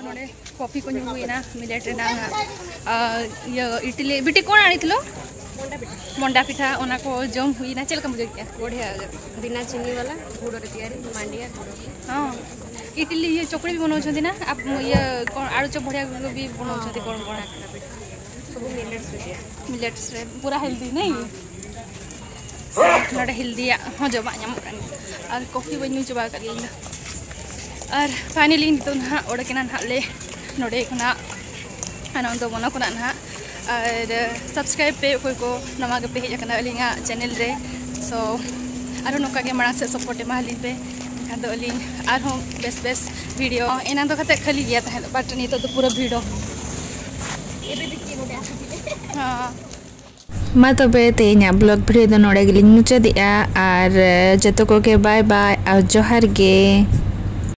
ᱱᱚᱰᱮ ᱠᱚᱯᱷᱤ ᱠᱚ ᱧᱩ ᱦᱩᱭᱱᱟ, ᱢᱤᱞᱮᱴ ᱨᱮᱱᱟᱜ ᱟᱨ ᱤᱭᱟᱹ ᱤᱰᱞᱤ, ᱵᱤᱴᱤ ᱠᱚᱬ ᱟᱹᱱᱤᱛᱞᱳ ᱢᱚᱱᱰᱟ ᱯᱤᱴᱷᱟ, ᱚᱱᱟ ᱠᱚ ᱡᱚᱢ ᱦᱩᱭᱱᱟ᱾ ᱪᱮᱫ ᱞᱮᱠᱟᱢ ᱵᱩᱡᱷᱟᱹᱣ ᱠᱮᱫᱼᱟ? ବଢ଼ିଆ। ବିନା ଚିନି ବାଲା ଗୁଡ଼ରେ ତିଆରି ମାଣ୍ଡିଆ ଗୁଡ଼। ହଁ, ଇଟିଲି ଇଏ ଚକୁଳି ବି ବନଉଛନ୍ତି ନା? ଆପ- ଇଏ କ'ଣ ଆଳୁ ଚପ ଭଳିଆ ବି ବନଉଛନ୍ତି କ'ଣ କ'ଣ? ସବୁ ମିଲେଟ୍ସରେ ତିଆରି। ମିଲେଟ୍ସରେ ପୁରା ହେଲ୍ଦି ନାଇଁ? ᱱᱚᱰᱮ ᱦᱮᱞᱫᱤᱭᱟᱜ ᱦᱚᱸ ᱡᱚᱢᱟᱜ ᱧᱟᱢᱚᱜ ᱠᱟᱱ ᱜᱮᱭᱟ᱾ ᱟᱨ ᱠᱚᱯᱷᱤ ᱵᱟᱹᱧ ᱧᱩ ᱪᱟᱵᱟ ᱟᱠᱟᱫ ᱜᱮᱭᱟ ᱤᱧ ᱫᱚ᱾ ᱟᱨ ᱯᱷᱟᱭᱱᱟᱞᱤ ᱱᱤᱛᱚᱜ ᱱᱟᱦᱟᱜ ᱚᱰᱚᱠᱮᱱᱟ ᱱᱟᱦᱟᱜ ᱞᱮ ᱱᱚᱰᱮ ᱠᱷᱚᱱᱟᱜ, ᱟᱱᱚᱱᱫᱚ ᱵᱚᱱᱚ ᱠᱷᱚᱱᱟᱜ ᱱᱟᱦᱟᱜ᱾ ᱟᱨ ᱥᱟᱵᱥᱠᱨᱟᱭᱤᱵᱽ ᱯᱮ ᱚᱠᱚᱭ ᱠᱚ ᱱᱟᱣᱟ ᱜᱮᱯᱮ ᱦᱮᱡ ᱟᱠᱟᱱᱟ ᱟᱹᱞᱤᱧᱟᱜ ᱪᱮᱱᱮᱞ ᱨᱮ᱾ ᱥᱳ ᱟᱨᱦᱚᱸ ᱱᱚᱝᱠᱟ ᱜᱮ ᱢᱟᱲᱟᱝ ᱥᱮᱫ ᱥᱟᱯᱳᱨᱴ ᱮᱢᱟ ᱟᱹᱞᱤᱧ ᱯᱮ, ᱮᱱᱠᱷᱟᱱ ᱫᱚ ᱟᱹᱞᱤᱧ ᱟᱨᱦᱚᱸ ᱵᱮᱥ ᱵᱮᱥ ᱵᱷᱤᱰᱤᱭᱳ᱾ ᱮᱱᱟᱱ ᱫᱚ ᱠᱟᱛᱮ ᱠᱷᱟᱹᱞᱤ ᱜᱮᱭᱟ ᱛᱟᱦᱮᱸᱫ, ᱵᱟᱴ ᱱᱤᱛᱚᱜ ᱫᱚ ᱯᱩᱨᱟᱹ ᱵᱷᱤᱲ᱾ ᱦᱮᱸ᱾ ᱢᱟ ᱛᱚᱵᱮ ᱛᱮᱦᱮᱧᱟᱜ ᱵᱞᱚᱜ ᱵᱷᱤᱰᱤᱭᱳ ᱫᱚ ᱱᱚᱰᱮ ᱜᱮᱞᱤᱧ ᱢᱩᱪᱟᱹᱫᱮᱜᱼᱟ᱾ ᱟᱨ ᱡᱚᱛᱚ ᱠᱚᱜᱮ ᱵᱟᱭ ᱵᱟᱭ ᱟᱨ ᱡᱚᱦᱟᱨ ᱜᱮ᱾